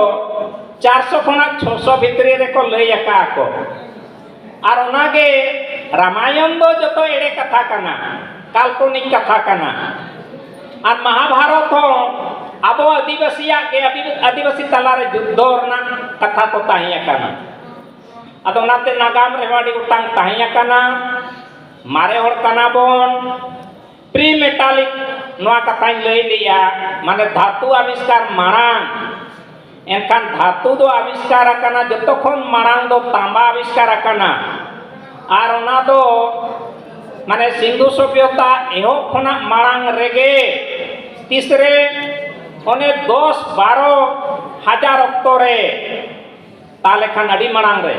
ᱪᱟᱨᱥᱚ ᱠᱷᱚᱱᱟᱜ ᱪᱷᱚᱥᱚ ᱵᱷᱤᱛᱨᱤ ᱨᱮᱠᱚ ᱞᱟᱹᱭ ᱟᱠᱟᱫ ᱠᱚ᱾ ᱟᱨ ᱚᱱᱟᱜᱮ ᱨᱟᱢᱟᱭᱚᱱ ᱫᱚ ᱡᱚᱛᱚ ᱮᱲᱮ ᱠᱟᱛᱷᱟ ᱠᱟᱱᱟ, ᱠᱟᱞᱯᱚᱱᱤᱠ ᱠᱟᱛᱷᱟ ᱠᱟᱱᱟ᱾ ᱟᱨ ᱢᱟᱦᱟᱵᱷᱟᱨᱚᱛ ᱦᱚᱸ ᱟᱵᱚ ᱟᱹᱫᱤᱵᱟᱹᱥᱤᱭᱟᱜ ᱜᱮ, ᱟᱹᱫᱤ-, ᱟᱹᱫᱤᱵᱟᱹᱥᱤ ᱛᱟᱞᱟᱨᱮ ᱡᱩᱫᱽᱫᱷᱚ ᱨᱮᱱᱟᱜ ᱠᱟᱛᱷᱟ ᱠᱚ ᱛᱟᱦᱮᱸ ᱟᱠᱟᱱᱟ᱾ ᱟᱫᱚ ᱚᱱᱟᱛᱮ ᱱᱟᱜᱟᱢ ᱨᱮᱦᱚᱸ ᱟᱹᱰᱤ ᱜᱚᱴᱟᱝ ᱛᱟᱦᱮᱸ ᱟᱠᱟᱱᱟ᱾ ᱢᱟᱨᱮ ᱦᱚᱲ ᱠᱟᱱᱟ ᱵᱚᱱ, ᱯᱨᱤ ᱢᱮᱴᱟᱞᱤᱠ ᱱᱚᱣᱟ ᱠᱟᱛᱷᱟᱧ ᱞᱟᱹᱭ ᱞᱮᱜᱼᱟ, ᱢᱟᱱᱮ ᱫᱷᱟᱹᱛᱩ ᱟᱵᱤᱥᱠᱟᱨ ᱢᱟᱲᱟᱝ᱾ ᱮᱱᱠᱷᱟᱱ ᱫᱷᱟᱹᱛᱩ ᱫᱚ ᱟᱵᱤᱥᱠᱟᱨ ᱟᱠᱟᱱᱟ, ᱡᱚᱛᱚ ᱠᱷᱚᱱ ᱢᱟᱲᱟᱝ ᱫᱚ ᱛᱟᱢᱵᱟ ᱟᱵᱤᱥᱠᱟᱨ ᱟᱠᱟᱱᱟ᱾ ᱟᱨ ᱚᱱᱟ ᱫᱚ ᱢᱟᱱᱮ ᱥᱤᱱᱫᱷᱩ ᱥᱚᱵᱷᱭᱚᱛᱟ ᱮᱦᱚᱵ ᱠᱷᱚᱱᱟᱜ ᱢᱟᱲᱟᱝ ᱨᱮᱜᱮ, ᱛᱤᱥᱨᱮ, ᱚᱱᱮ ᱫᱚᱥ ᱵᱟᱨᱚ ᱦᱟᱡᱟᱨ ᱚᱠᱛᱚ ᱨᱮ, ᱛᱟᱦᱞᱮ ᱠᱷᱟᱱ ᱟᱹᱰᱤ ᱢᱟᱲᱟᱝ ᱨᱮ᱾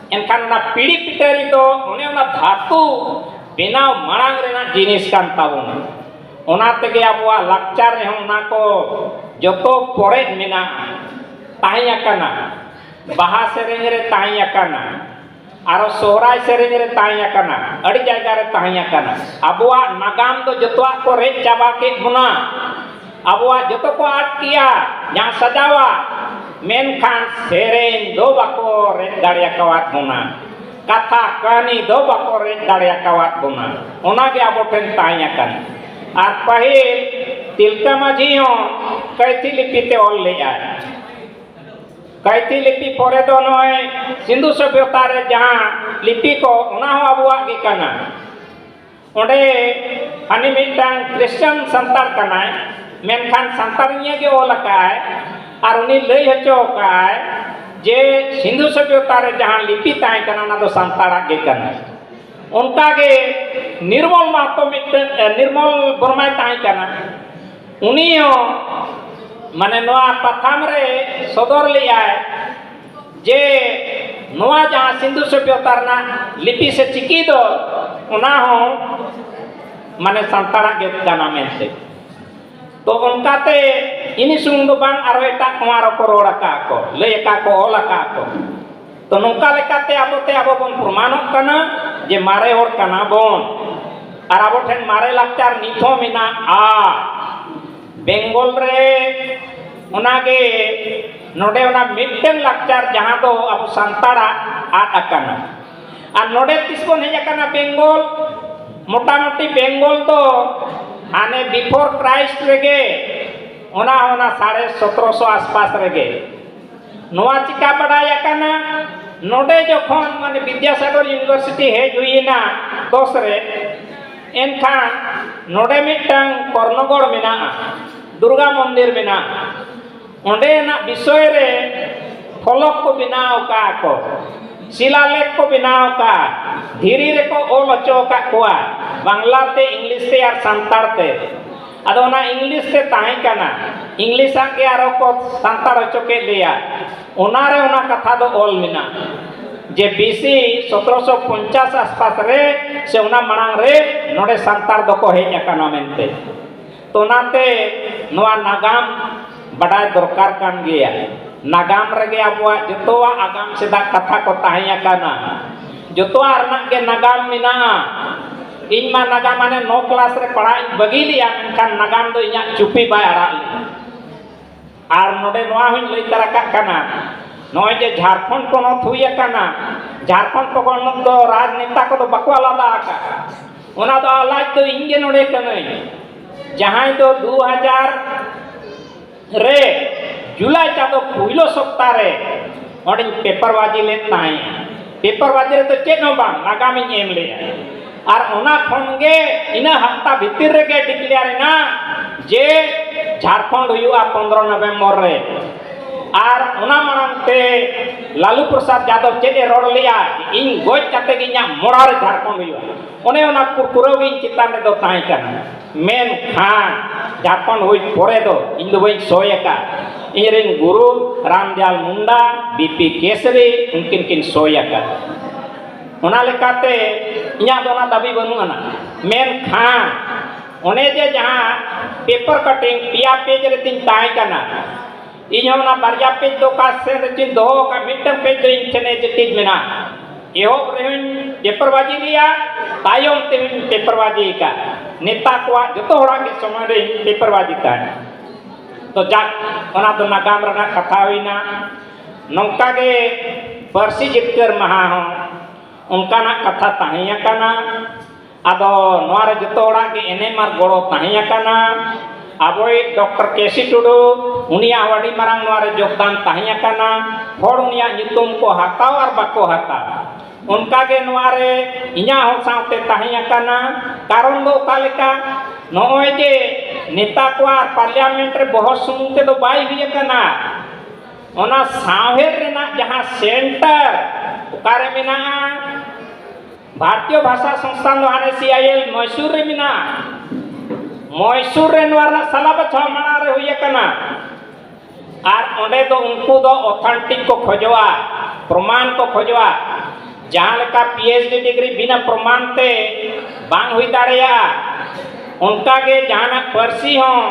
ᱮᱱᱠᱷᱟᱱ ᱚᱱᱟ ᱯᱤᱲᱤ ᱯᱤᱴᱟᱹᱨᱤ ᱫᱚ ᱚᱱᱮ ᱚᱱᱟ ᱫᱷᱟᱹᱛᱩ ᱵᱮᱱᱟᱣ ᱢᱟᱲᱟᱝ ᱨᱮᱱᱟᱜ ᱡᱤᱱᱤᱥ ᱠᱟᱱ ᱛᱟᱵᱚᱱᱟ᱾ ᱚᱱᱟ ᱛᱮᱜᱮ ᱟᱵᱚᱣᱟᱜ ᱞᱟᱠᱪᱟᱨ ᱨᱮᱦᱚᱸ ᱚᱱᱟ ᱠᱚ ᱡᱚᱛᱚ ᱯᱚᱨᱮ ᱢᱮᱱᱟᱜᱼᱟ, ᱛᱟᱦᱮᱸ ᱟᱠᱟᱱᱟ᱾ ᱵᱟᱦᱟ ᱥᱮᱨᱮᱧ ᱨᱮ ᱛᱟᱦᱮᱸ ᱟᱠᱟᱱᱟ, ᱟᱨᱚ ᱥᱚᱦᱨᱟᱭ ᱥᱮᱨᱮᱧ ᱨᱮ ᱛᱟᱦᱮᱸ ᱟᱠᱟᱱᱟ, ᱟᱹᱰᱤ ᱡᱟᱭᱜᱟ ᱨᱮ ᱛᱟᱦᱮᱸ ᱟᱠᱟᱱᱟ᱾ ᱟᱵᱚᱣᱟᱜ ᱱᱟᱜᱟᱢ ᱫᱚ ᱡᱚᱛᱚᱣᱟᱜ ᱠᱚ ᱨᱮᱡ ᱪᱟᱵᱟ ᱠᱮᱫ ᱵᱚᱱᱟ᱾ ᱟᱵᱚᱣᱟᱜ ᱡᱚᱛᱚ ᱠᱚ ᱟᱫ ᱠᱮᱜᱼᱟ, ᱡᱟᱦᱟᱸ ᱥᱟᱡᱟᱣᱟ, ᱢᱮᱱᱠᱷᱟᱱ ᱥᱮᱨᱮᱧ ᱫᱚ ᱵᱟᱠᱚ ᱨᱮᱡ ᱫᱟᱲᱮ ᱟᱠᱟᱣᱟᱫ ᱵᱚᱱᱟ, ᱠᱟᱛᱷᱟ ᱠᱟᱹᱦᱱᱤ ᱫᱚ ᱵᱟᱠᱚ ᱨᱮᱡ ᱫᱟᱲᱮ ᱟᱠᱟᱣᱟᱫ ᱵᱚᱱᱟ᱾ ᱚᱱᱟᱜᱮ ᱟᱵᱚ ᱴᱷᱮᱱ ᱛᱟᱦᱮᱸ ᱟᱠᱟᱱᱟ᱾ ᱟᱨ ᱯᱟᱹᱦᱤᱞ ᱛᱤᱞᱠᱟᱹ ᱢᱟᱹᱡᱷᱤ ᱦᱚᱸ ᱠᱟᱹᱭᱛᱷᱤ ᱞᱤᱯᱤ ᱛᱮ ᱚᱞ ᱞᱮᱫᱼᱟᱭ᱾ ᱠᱟᱹᱭᱛᱷᱤ ᱞᱤᱯᱤ ᱯᱚᱨᱮ ᱫᱚ ᱱᱚᱜᱼᱚᱭ ᱥᱤᱱᱫᱷᱩ ᱥᱚᱵᱷᱭᱚᱛᱟ ᱨᱮ ᱡᱟᱦᱟᱸ ᱞᱤᱯᱤ ᱠᱚ, ᱚᱱᱟ ᱦᱚᱸ ᱟᱵᱚᱣᱟᱜ ᱜᱮ ᱠᱟᱱᱟ᱾ ᱚᱸᱰᱮ ᱦᱟᱹᱱᱤ ᱢᱤᱫᱴᱟᱝ ᱠᱷᱨᱤᱥᱪᱟᱱ ᱥᱟᱱᱛᱟᱲ ᱠᱟᱱᱟᱭ, ᱢᱮᱱᱠᱷᱟᱱ ᱥᱟᱱᱛᱟᱲᱤᱭᱟᱹ ᱜᱮ ᱚᱞ ᱟᱠᱟᱫᱼᱟᱭ᱾ ᱟᱨ ᱩᱱᱤ ᱞᱟᱹᱭ ᱦᱚᱪᱚ ᱟᱠᱟᱫᱼᱟᱭ ᱡᱮ ᱥᱤᱱᱫᱷᱩ ᱥᱚᱵᱷᱭᱚᱛᱟ ᱨᱮ ᱡᱟᱦᱟᱸ ᱞᱤᱯᱤ ᱛᱟᱦᱮᱸ ᱠᱟᱱᱟ, ᱚᱱᱟ ᱫᱚ ᱥᱟᱱᱛᱟᱲᱟᱜ ᱜᱮ ᱠᱟᱱᱟ᱾ ᱚᱱᱠᱟᱜᱮ ᱱᱤᱨᱢᱚᱞ ᱢᱟᱦᱟᱛᱚ ᱢᱤᱫᱴᱟᱝ, ᱮ, ᱱᱤᱨᱢᱚᱞ ᱵᱚᱨᱢᱟᱭ ᱛᱟᱦᱮᱸ ᱠᱟᱱᱟ᱾ ᱩᱱᱤ ᱦᱚᱸ ᱢᱟᱱᱮ ᱱᱚᱣᱟ ᱯᱟᱛᱷᱟᱢ ᱨᱮ ᱥᱚᱫᱚᱨ ᱞᱮᱫᱼᱟᱭ ᱡᱮ ᱱᱚᱣᱟ ᱡᱟᱦᱟᱸ ᱥᱤᱱᱫᱷᱩ ᱥᱚᱵᱷᱭᱚᱛᱟ ᱨᱮᱱᱟᱜ ᱞᱤᱯᱤ ᱥᱮ ᱪᱤᱠᱤ ᱫᱚ, ᱚᱱᱟ ᱦᱚᱸ ᱢᱟᱱᱮ ᱥᱟᱱᱛᱟᱲᱟᱜ ᱜᱮ ᱠᱟᱱᱟ ᱢᱮᱱᱛᱮ᱾ ᱛᱚ ᱚᱱᱠᱟᱛᱮ ᱤᱱᱤ ᱥᱩᱢᱩᱝ ᱫᱚ ᱵᱟᱝ, ᱟᱨᱚ ᱮᱴᱟᱜ ᱠᱚᱦᱚᱸ ᱟᱨᱚ ᱠᱚ ᱨᱚᱲ ᱟᱠᱟᱫ ᱠᱚ, ᱞᱟᱹᱭ ᱟᱠᱟᱫ ᱠᱚ, ᱚᱞ ᱟᱠᱟᱫ ᱠᱚ᱾ ᱛᱚ ᱱᱚᱝᱠᱟ ᱞᱮᱠᱟᱛᱮ ᱟᱵᱚᱛᱮ ᱟᱵᱚ ᱵᱚᱱ ᱯᱨᱚᱢᱟᱱᱚᱜ ᱠᱟᱱᱟ ᱡᱮ ᱢᱟᱨᱮ ᱦᱚᱲ ᱠᱟᱱᱟ ᱵᱚᱱ, ᱟᱨ ᱟᱵᱚ ᱴᱷᱮᱱ ᱢᱟᱨᱮ ᱞᱟᱠᱪᱟᱨ ᱱᱤᱛ ᱦᱚᱸ ᱢᱮᱱᱟᱜᱼᱟ᱾ ᱵᱮᱝᱜᱚᱞ ᱨᱮ ᱚᱱᱟᱜᱮ, ᱱᱚᱰᱮ ᱚᱱᱟ ᱢᱤᱫᱴᱟᱝ ᱞᱟᱠᱪᱟᱨ ᱡᱟᱦᱟᱸ ᱫᱚ ᱟᱵᱚ ᱥᱟᱱᱛᱟᱲᱟᱜ ᱟᱫ ᱟᱠᱟᱱᱟ᱾ ᱟᱨ ᱱᱚᱰᱮ ᱛᱤᱥ ᱵᱚᱱ ᱦᱮᱡ ᱟᱠᱟᱱᱟ ᱵᱮᱝᱜᱚᱞ? ᱢᱚᱴᱟᱢᱩᱴᱤ ᱵᱮᱝᱜᱚᱞ ᱫᱚ ᱦᱟᱱᱮ before Christ ᱨᱮᱜᱮ, ᱚᱱᱟ, ᱚᱱᱟ ᱥᱟᱲᱮ ᱥᱚᱛᱨᱚᱥᱚ ᱟᱥᱯᱟᱥ ᱨᱮᱜᱮ᱾ ᱱᱚᱣᱟ ᱪᱤᱠᱟ ᱵᱟᱰᱟᱭ ᱟᱠᱟᱱᱟ? ᱱᱚᱰᱮ ᱡᱚᱠᱷᱚᱱ ᱢᱟᱱᱮ ᱵᱤᱫᱽᱭᱟᱥᱟᱜᱚᱨ University ᱦᱮᱡ ᱦᱩᱭᱮᱱᱟ ᱫᱚᱥ ᱨᱮ, ᱮᱱᱠᱷᱟᱱ ᱱᱚᱰᱮ ᱢᱤᱫᱴᱟᱝ ᱠᱚᱨᱱᱚᱜᱚᱲ ᱢᱮᱱᱟᱜᱼᱟ, ᱫᱩᱨᱜᱟ ᱢᱚᱱᱫᱤᱨ ᱢᱮᱱᱟᱜᱼᱟ᱾ ᱚᱸᱰᱮᱱᱟᱜ ᱵᱤᱥᱚᱭ ᱨᱮ ᱯᱷᱚᱞᱚᱠ ᱠᱚ ᱵᱮᱱᱟᱣ ᱟᱠᱟᱫᱼᱟ ᱠᱚ, ᱥᱤᱞᱟᱞᱮᱠᱷ ᱠᱚ ᱵᱮᱱᱟᱣ ᱟᱠᱟᱫᱼᱟ, ᱫᱷᱤᱨᱤ ᱨᱮᱠᱚ ᱚᱞ ᱦᱚᱪᱚ ᱟᱠᱟᱫ ᱠᱚᱣᱟ, ᱵᱟᱝᱞᱟ ᱛᱮ, ᱤᱝᱞᱤᱥ ᱛᱮ ᱟᱨ ᱥᱟᱱᱛᱟᱲ ᱛᱮ᱾ ᱟᱫᱚ ᱚᱱᱟ ᱤᱝᱞᱤᱥ ᱛᱮ ᱛᱟᱦᱮᱸ ᱠᱟᱱᱟ, ᱤᱝᱞᱤᱥᱟᱜ ᱜᱮ ᱟᱨᱚ ᱠᱚ ᱥᱟᱱᱛᱟᱲ ᱦᱚᱪᱚ ᱠᱮᱫ ᱞᱮᱭᱟ᱾ ᱚᱱᱟᱨᱮ ᱚᱱᱟ ᱠᱟᱛᱷᱟ ᱫᱚ ᱚᱞ ᱢᱮᱱᱟᱜᱼᱟ ᱡᱮ ᱵᱤ ᱥᱤ ᱥᱚᱛᱨᱚᱥᱚ ᱯᱚᱧᱪᱟᱥ ᱟᱥᱯᱟᱥ ᱨᱮ ᱥᱮ ᱚᱱᱟ ᱢᱟᱲᱟᱝ ᱨᱮ ᱱᱚᱰᱮ ᱥᱟᱱᱛᱟᱲ ᱫᱚᱠᱚ ᱦᱮᱡ ᱟᱠᱟᱱᱟ ᱢᱮᱱᱛᱮ᱾ ᱛᱚ ᱚᱱᱟᱛᱮ ᱱᱚᱣᱟ ᱱᱟᱜᱟᱢ ᱵᱟᱰᱟᱭ ᱫᱚᱨᱠᱟᱨ ᱠᱟᱱ ᱜᱮᱭᱟ᱾ ᱱᱟᱜᱟᱢ ᱨᱮᱜᱮ ᱟᱵᱚᱣᱟᱜ ᱡᱚᱛᱚᱣᱟᱜ ᱟᱜᱟᱢ ᱥᱮᱫᱟᱜ ᱠᱟᱛᱷᱟ ᱠᱚ ᱛᱟᱦᱮᱸ ᱟᱠᱟᱱᱟ᱾ ᱡᱚᱛᱚᱣᱟᱜ ᱨᱮᱱᱟᱜ ᱜᱮ ᱱᱟᱜᱟᱢ ᱢᱮᱱᱟᱜᱼᱟ᱾ ᱤᱧ ᱢᱟ ᱱᱟᱜᱟᱢ ᱦᱟᱱᱮ ᱱᱚ ᱠᱞᱟᱥ ᱨᱮ ᱯᱟᱲᱦᱟᱜ ᱤᱧ ᱵᱟᱹᱜᱤ ᱞᱮᱜᱼᱟ, ᱢᱮᱱᱠᱷᱟᱱ ᱱᱟᱜᱟᱢ ᱫᱚ ᱤᱧᱟᱹᱜ ᱪᱩᱯᱤ ᱵᱟᱭ ᱟᱲᱟᱜ ᱞᱮᱜᱼᱟ᱾ ᱟᱨ ᱱᱚᱰᱮ ᱱᱚᱣᱟ ᱦᱚᱸᱧ ᱞᱟᱹᱭ ᱛᱟᱨᱟ ᱠᱟᱜ ᱠᱟᱱᱟ, ᱱᱚᱜᱼᱚᱭ ᱡᱮ ᱡᱷᱟᱲᱠᱷᱚᱸᱰ ᱯᱚᱱᱚᱛ ᱦᱩᱭ ᱟᱠᱟᱱᱟ, ᱡᱷᱟᱲᱠᱷᱚᱸᱰ ᱯᱚᱱᱚᱛ ᱫᱚ ᱨᱟᱡᱽᱱᱮᱛᱟ ᱠᱚᱫᱚ ᱵᱟᱠᱚ ᱟᱞᱟᱫᱟ ᱟᱠᱟᱫᱼᱟ᱾ ᱚᱱᱟ ᱫᱚ ᱟᱞᱟᱡᱽ ᱫᱚ ᱤᱧ ᱜᱮ ᱱᱚᱰᱮ ᱠᱟᱹᱱᱟᱹᱧ᱾ ᱡᱟᱦᱟᱸᱭ ᱫᱚ ᱫᱩ ᱦᱟᱡᱟᱨ ᱨᱮ ᱡᱩᱞᱟᱭ ᱪᱟᱸᱫᱚ ᱯᱩᱭᱞᱩ ᱥᱚᱯᱛᱟ ᱨᱮ ᱚᱸᱰᱮᱧ ᱯᱮᱯᱟᱨ ᱵᱟᱡᱤ ᱞᱮᱫ ᱛᱟᱦᱮᱸᱫ᱾ ᱯᱮᱯᱟᱨ ᱵᱟᱡᱤ ᱨᱮᱫᱚ ᱪᱮᱫ ᱦᱚᱸ ᱵᱟᱝ, ᱱᱟᱜᱟᱢᱤᱧ ᱮᱢ ᱞᱮᱫᱼᱟ᱾ ᱟᱨ ᱚᱱᱟ ᱠᱷᱚᱱ ᱜᱮ ᱤᱱᱟᱹ ᱦᱟᱯᱛᱟ ᱵᱷᱤᱛᱤᱨ ᱨᱮᱜᱮ ᱰᱤᱠᱞᱮᱭᱟᱨ ᱮᱱᱟ ᱡᱮ ᱡᱷᱟᱲᱠᱷᱚᱸᱰ ᱦᱩᱭᱩᱜᱼᱟ ᱯᱚᱱᱫᱽᱨᱚ ᱱᱚᱵᱷᱮᱢᱵᱚᱨ ᱨᱮ᱾ ᱟᱨ ᱚᱱᱟ ᱢᱟᱲᱟᱝ ᱛᱮ ᱞᱟᱞᱩ ᱯᱨᱚᱥᱟᱫᱽ ᱡᱟᱫᱚᱵ ᱪᱮᱫ ᱮ ᱨᱚᱲ ᱞᱮᱫᱼᱟ, ᱤᱧ ᱜᱚᱡ ᱠᱟᱛᱮ ᱜᱮ ᱤᱧᱟᱹᱜ ᱢᱚᱲᱟ ᱨᱮ ᱡᱷᱟᱲᱠᱷᱚᱸᱰ ᱦᱩᱭᱩᱜᱼᱟ᱾ ᱚᱱᱮ ᱚᱱᱟ ᱠᱩᱨᱠᱩᱨᱟᱹᱣ ᱜᱮ ᱤᱧ ᱪᱮᱛᱟᱱ ᱨᱮᱫᱚ ᱛᱟᱦᱮᱸ ᱠᱟᱱᱟ᱾ ᱢᱮᱱᱠᱷᱟᱱ ᱡᱷᱟᱲᱠᱷᱚᱸᱰ ᱦᱩᱭ ᱯᱚᱨᱮ ᱫᱚ ᱤᱧ ᱫᱚ ᱵᱟᱹᱧ ᱥᱚᱭ ᱟᱠᱟᱫ᱾ ᱤᱧ ᱨᱮᱱ ᱜᱩᱨᱩ ᱨᱟᱢᱫᱮᱣᱟᱞ ᱢᱩᱱᱰᱟ, ᱵᱤ ᱯᱤ ᱠᱮᱥᱨᱤ, ᱩᱱᱠᱤᱱ ᱠᱤᱱ ᱥᱚᱭ ᱟᱠᱟᱫ᱾ ᱚᱱᱟ ᱞᱮᱠᱟᱛᱮ ᱤᱧᱟᱹᱜ ᱫᱚ ᱚᱱᱟ ᱫᱟᱹᱵᱤ ᱵᱟᱹᱱᱩᱜ ᱟᱱᱟ᱾ ᱢᱮᱱᱠᱷᱟᱱ ᱚᱱᱮ ᱡᱮ ᱡᱟᱦᱟᱸ ᱯᱮᱯᱟᱨ ᱠᱟᱴᱤᱝ ᱯᱮᱭᱟ ᱯᱮᱡᱽ ᱨᱮ ᱛᱤᱧ ᱛᱟᱦᱮᱸ ᱠᱟᱱᱟ, ᱤᱧ ᱦᱚᱸ ᱚᱱᱟ ᱵᱟᱨᱭᱟ ᱯᱮᱡᱽ ᱫᱚ ᱚᱠᱟ ᱥᱮᱱ ᱨᱮᱪᱚᱧ ᱫᱚᱦᱚ ᱟᱠᱟᱫ, ᱢᱤᱫᱴᱟᱝ ᱯᱮᱡᱽ ᱫᱚ ᱤᱧ ᱴᱷᱮᱱ ᱮᱡᱮᱴᱤᱡᱽ ᱢᱮᱱᱟᱜᱼᱟ᱾ ᱮᱦᱚᱵ ᱨᱮᱦᱚᱸᱧ ᱯᱮᱯᱟᱨ ᱵᱟᱡᱤ ᱞᱮᱭᱟ, ᱛᱟᱭᱚᱢ ᱛᱮᱦᱚᱸᱧ ᱯᱮᱯᱟᱨ ᱵᱟᱡᱤ ᱟᱠᱟᱫ᱾ ᱱᱮᱛᱟ ᱠᱚᱣᱟᱜ ᱡᱚᱛᱚ ᱦᱚᱲᱟᱜ ᱜᱮ ᱥᱚᱢᱚᱭ ᱨᱮᱧ ᱯᱮᱯᱟᱨ ᱵᱟᱡᱤ ᱛᱟᱦᱮᱸᱫ᱾ ᱛᱚ ᱡᱟᱠ, ᱚᱱᱟ ᱫᱚ ᱱᱟᱜᱟᱢ ᱨᱮᱱᱟᱜ ᱠᱟᱛᱷᱟ ᱦᱩᱭᱱᱟ᱾ ᱱᱚᱝᱠᱟ ᱜᱮ ᱯᱟᱹᱨᱥᱤ ᱡᱤᱛᱠᱟᱹᱨ ᱢᱟᱦᱟ ᱦᱚᱸ ᱚᱱᱠᱟᱱᱟᱜ ᱠᱟᱛᱷᱟ ᱛᱟᱦᱮᱸ ᱟᱠᱟᱱᱟ᱾ ᱟᱫᱚ ᱱᱚᱣᱟ ᱨᱮ ᱡᱚᱛᱚ ᱦᱚᱲᱟᱜ ᱜᱮ ᱮᱱᱮᱢ ᱟᱨ ᱜᱚᱲᱚ ᱛᱟᱦᱮᱸ ᱟᱠᱟᱱᱟ᱾ ᱟᱵᱚᱭᱤᱡ ᱰᱚᱠᱴᱚᱨ ᱠᱮ ᱥᱤ ᱴᱩᱰᱩ, ᱩᱱᱤᱭᱟᱜ ᱦᱚᱸ ᱟᱹᱰᱤ ᱢᱟᱨᱟᱝ ᱱᱚᱣᱟ ᱨᱮ ᱡᱳᱜᱽᱫᱟᱱ ᱛᱟᱦᱮᱸ ᱟᱠᱟᱱᱟ᱾ ᱦᱚᱲ ᱩᱱᱤᱭᱟᱜ ᱧᱩᱛᱩᱢ ᱠᱚ ᱦᱟᱛᱟᱣ ᱟᱨ ᱵᱟᱠᱚ ᱦᱟᱛᱟᱣ, ᱚᱱᱠᱟ ᱜᱮ ᱱᱚᱣᱟ ᱨᱮ ᱤᱧᱟᱹᱜ ᱦᱚᱸ ᱥᱟᱶᱛᱮ ᱛᱟᱦᱮᱸ ᱟᱠᱟᱱᱟ᱾ ᱠᱟᱨᱚᱱ ᱫᱚ ᱚᱠᱟ ᱞᱮᱠᱟ, ᱱᱚᱜᱼᱚᱭ ᱡᱮ ᱱᱮᱛᱟ ᱠᱚᱣᱟᱜ ᱯᱟᱨᱞᱤᱭᱟᱢᱮᱱᱴ ᱨᱮ ᱵᱚᱦᱚᱜ ᱥᱩᱢᱩᱝ ᱛᱮᱫᱚ ᱵᱟᱭ ᱦᱩᱭ ᱟᱠᱟᱱᱟ᱾ ᱚᱱᱟ ᱥᱟᱶᱦᱮᱫ ᱨᱮᱱᱟᱜ ᱡᱟᱦᱟᱸ ᱥᱮᱱᱴᱟᱨ ᱚᱠᱟᱨᱮ ᱢᱮᱱᱟᱜᱼᱟ, ᱵᱷᱟᱨᱚᱛᱤᱭᱚ ᱵᱷᱟᱥᱟ ᱥᱚᱝᱥᱛᱷᱟᱱ ᱫᱚ ᱦᱟᱱᱮ ᱥᱤ ᱟᱭ ᱮᱞ ᱢᱚᱭᱥᱩᱨ ᱨᱮ ᱢᱮᱱᱟᱜᱼᱟ᱾ ᱢᱚᱭᱥᱩᱨ ᱨᱮ ᱱᱚᱣᱟ ᱨᱮᱱᱟᱜ ᱥᱟᱞᱟ ᱵᱟᱪᱷᱟᱣ ᱢᱟᱲᱟᱝ ᱨᱮ ᱦᱩᱭ ᱟᱠᱟᱱᱟ᱾ ᱟᱨ ᱚᱸᱰᱮ ᱫᱚ ᱩᱱᱠᱩ ᱫᱚ ᱚᱛᱷᱮᱱᱴᱤᱠ ᱠᱚ ᱠᱷᱚᱡᱚᱜᱼᱟ, ᱯᱨᱚᱢᱟᱱ ᱠᱚ ᱠᱷᱚᱡᱚᱜᱼᱟ᱾ ᱡᱟᱦᱟᱸ ᱞᱮᱠᱟ ᱯᱤ ᱮᱭᱤᱪ ᱰᱤ ᱰᱤᱜᱽᱨᱤ ᱵᱤᱱᱟ ᱯᱨᱚᱢᱟᱱ ᱛᱮ ᱵᱟᱝ ᱦᱩᱭ ᱫᱟᱲᱮᱭᱟᱜᱼᱟ, ᱚᱱᱠᱟ ᱜᱮ ᱡᱟᱦᱟᱱᱟᱜ ᱯᱟᱹᱨᱥᱤ ᱦᱚᱸ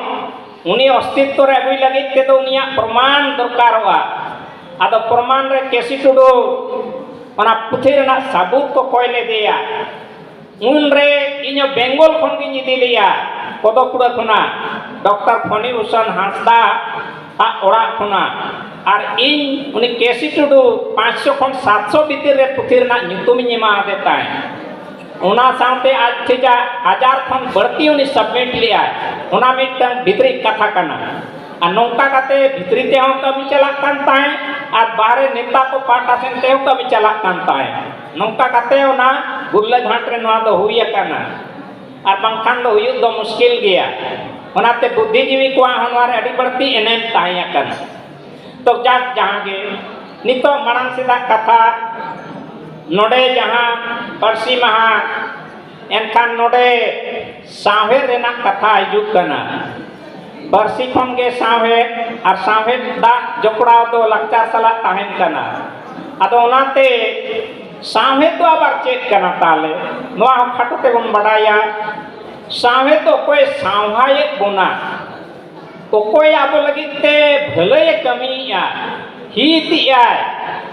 ᱩᱱᱤ ᱚᱥᱛᱤᱛᱛᱚ ᱨᱮ ᱟᱹᱜᱩᱭ ᱞᱟᱹᱜᱤᱫ ᱛᱮᱫᱚ ᱩᱱᱤᱭᱟᱜ ᱯᱨᱚᱢᱟᱱ ᱫᱚᱨᱠᱟᱨᱚᱜᱼᱟ᱾ ᱟᱫᱚ ᱯᱨᱚᱢᱟᱱ ᱨᱮ ᱠᱮ ᱥᱤ ᱴᱩᱰᱩ ᱚᱱᱟ ᱯᱩᱛᱷᱤ ᱨᱮᱱᱟᱜ ᱥᱟᱹᱵᱩᱫ ᱠᱚ ᱠᱚᱭ ᱞᱮᱫᱮᱭᱟ᱾ ᱩᱱᱨᱮ ᱤᱧ ᱦᱚᱸ ᱵᱮᱝᱜᱚᱞ ᱠᱷᱚᱱ ᱜᱤᱧ ᱤᱫᱤ ᱞᱮᱭᱟ, ᱠᱚᱫᱚᱠᱩᱲᱟᱹ ᱠᱷᱚᱱᱟᱜ, ᱰᱚᱠᱴᱚᱨ ᱯᱷᱚᱱᱤ ᱵᱷᱩᱥᱚᱱ ᱦᱟᱸᱥᱫᱟ ᱟᱜ ᱚᱲᱟᱜ ᱠᱷᱚᱱᱟᱜ᱾ ᱟᱨ ᱤᱧ ᱩᱱᱤ ᱠᱮ ᱥᱤ ᱴᱩᱰᱩ ᱯᱟᱸᱪᱥᱚ ᱠᱷᱚᱱ ᱥᱟᱛᱥᱚ ᱵᱷᱤᱛᱤᱨ ᱨᱮ ᱯᱩᱛᱷᱤ ᱨᱮᱱᱟᱜ ᱧᱩᱛᱩᱢᱤᱧ ᱮᱢᱟ ᱟᱫᱮ ᱛᱟᱦᱮᱸᱫ᱾ ᱚᱱᱟ ᱥᱟᱶᱛᱮ ᱟᱡ ᱴᱷᱮᱡᱟᱜ ᱦᱟᱡᱟᱨ ᱠᱷᱚᱱ ᱵᱟᱹᱲᱛᱤ ᱩᱱᱤ ᱥᱟᱵᱢᱤᱴ ᱞᱮᱫᱟᱭ᱾ ᱚᱱᱟ ᱢᱤᱫᱴᱟᱝ ᱵᱷᱤᱛᱨᱤ ᱠᱟᱛᱷᱟ ᱠᱟᱱᱟ᱾ ᱟᱨ ᱱᱚᱝᱠᱟ ᱠᱟᱛᱮ ᱵᱷᱤᱛᱨᱤ ᱛᱮᱦᱚᱸ ᱠᱟᱹᱢᱤ ᱪᱟᱞᱟᱜ ᱠᱟᱱ ᱛᱟᱦᱮᱸᱫ ᱟᱨ ᱵᱟᱦᱨᱮ ᱱᱮᱛᱟ ᱠᱚ ᱯᱟᱦᱴᱟ ᱥᱮᱱ ᱛᱮᱦᱚᱸ ᱠᱟᱹᱢᱤ ᱪᱟᱞᱟᱜ ᱠᱟᱱ ᱛᱟᱦᱮᱸᱫ᱾ ᱱᱚᱝᱠᱟ ᱠᱟᱛᱮ ᱚᱱᱟ ᱜᱩᱨᱞᱟᱹ ᱜᱷᱟᱴ ᱨᱮ ᱱᱚᱣᱟ ᱫᱚ ᱦᱩᱭ ᱟᱠᱟᱱᱟ᱾ ᱟᱨ ᱵᱟᱝᱠᱷᱟᱱ ᱫᱚ ᱦᱩᱭᱩᱜ ᱫᱚ ᱢᱩᱥᱠᱤᱞ ᱜᱮᱭᱟ᱾ ᱚᱱᱟᱛᱮ ᱵᱩᱫᱽᱫᱷᱤᱡᱤᱵᱤ ᱠᱚᱣᱟᱜ ᱦᱚᱸ ᱱᱚᱣᱟ ᱨᱮ ᱟᱹᱰᱤ ᱵᱟᱹᱲᱛᱤ ᱮᱱᱮᱢ ᱛᱟᱦᱮᱸ ᱟᱠᱟᱱᱟ᱾ ᱛᱚ ᱡᱟᱠ, ᱡᱟᱦᱟᱸ ᱜᱮ, ᱱᱤᱛᱚᱜ ᱢᱟᱲᱟᱝ ᱥᱮᱫᱟᱜ ᱠᱟᱛᱷᱟ, ᱱᱚᱰᱮ ᱡᱟᱦᱟᱸ ᱯᱟᱹᱨᱥᱤ ᱢᱟᱦᱟ, ᱮᱱᱠᱷᱟᱱ ᱱᱚᱰᱮ ᱥᱟᱶᱦᱮᱫ ᱨᱮᱱᱟᱜ ᱠᱟᱛᱷᱟ ᱦᱤᱡᱩᱜ ᱠᱟᱱᱟ᱾ ᱯᱟᱹᱨᱥᱤ ᱠᱷᱚᱱ ᱜᱮ ᱥᱟᱶᱦᱮᱫ, ᱟᱨ ᱥᱟᱶᱦᱮᱫ ᱫᱟᱜ ᱡᱚᱯᱲᱟᱣ ᱫᱚ ᱞᱟᱠᱪᱟᱨ ᱥᱟᱞᱟᱜ ᱛᱟᱦᱮᱱ ᱠᱟᱱᱟ᱾ ᱟᱫᱚ ᱚᱱᱟᱛᱮ ᱥᱟᱶᱦᱮᱫ ᱫᱚ ᱟᱵᱟᱨ ᱪᱮᱫ ᱠᱟᱱᱟ ᱛᱟᱦᱞᱮ? ᱱᱚᱣᱟ ᱦᱚᱸ ᱠᱷᱟᱴᱚ ᱛᱮᱵᱚᱱ ᱵᱟᱰᱟᱭᱟ᱾ ᱥᱟᱶᱦᱮᱫ ᱫᱚ ᱚᱠᱚᱭ ᱥᱟᱶᱦᱟᱭᱮᱫ ᱵᱚᱱᱟ, ᱚᱠᱚᱭ ᱟᱵᱚ ᱞᱟᱹᱜᱤᱫ ᱛᱮ ᱵᱷᱟᱹᱞᱟᱹᱭᱮ ᱠᱟᱹᱢᱤᱭᱮᱫᱼᱟ, ᱦᱤᱛᱮᱫᱼᱟᱭ,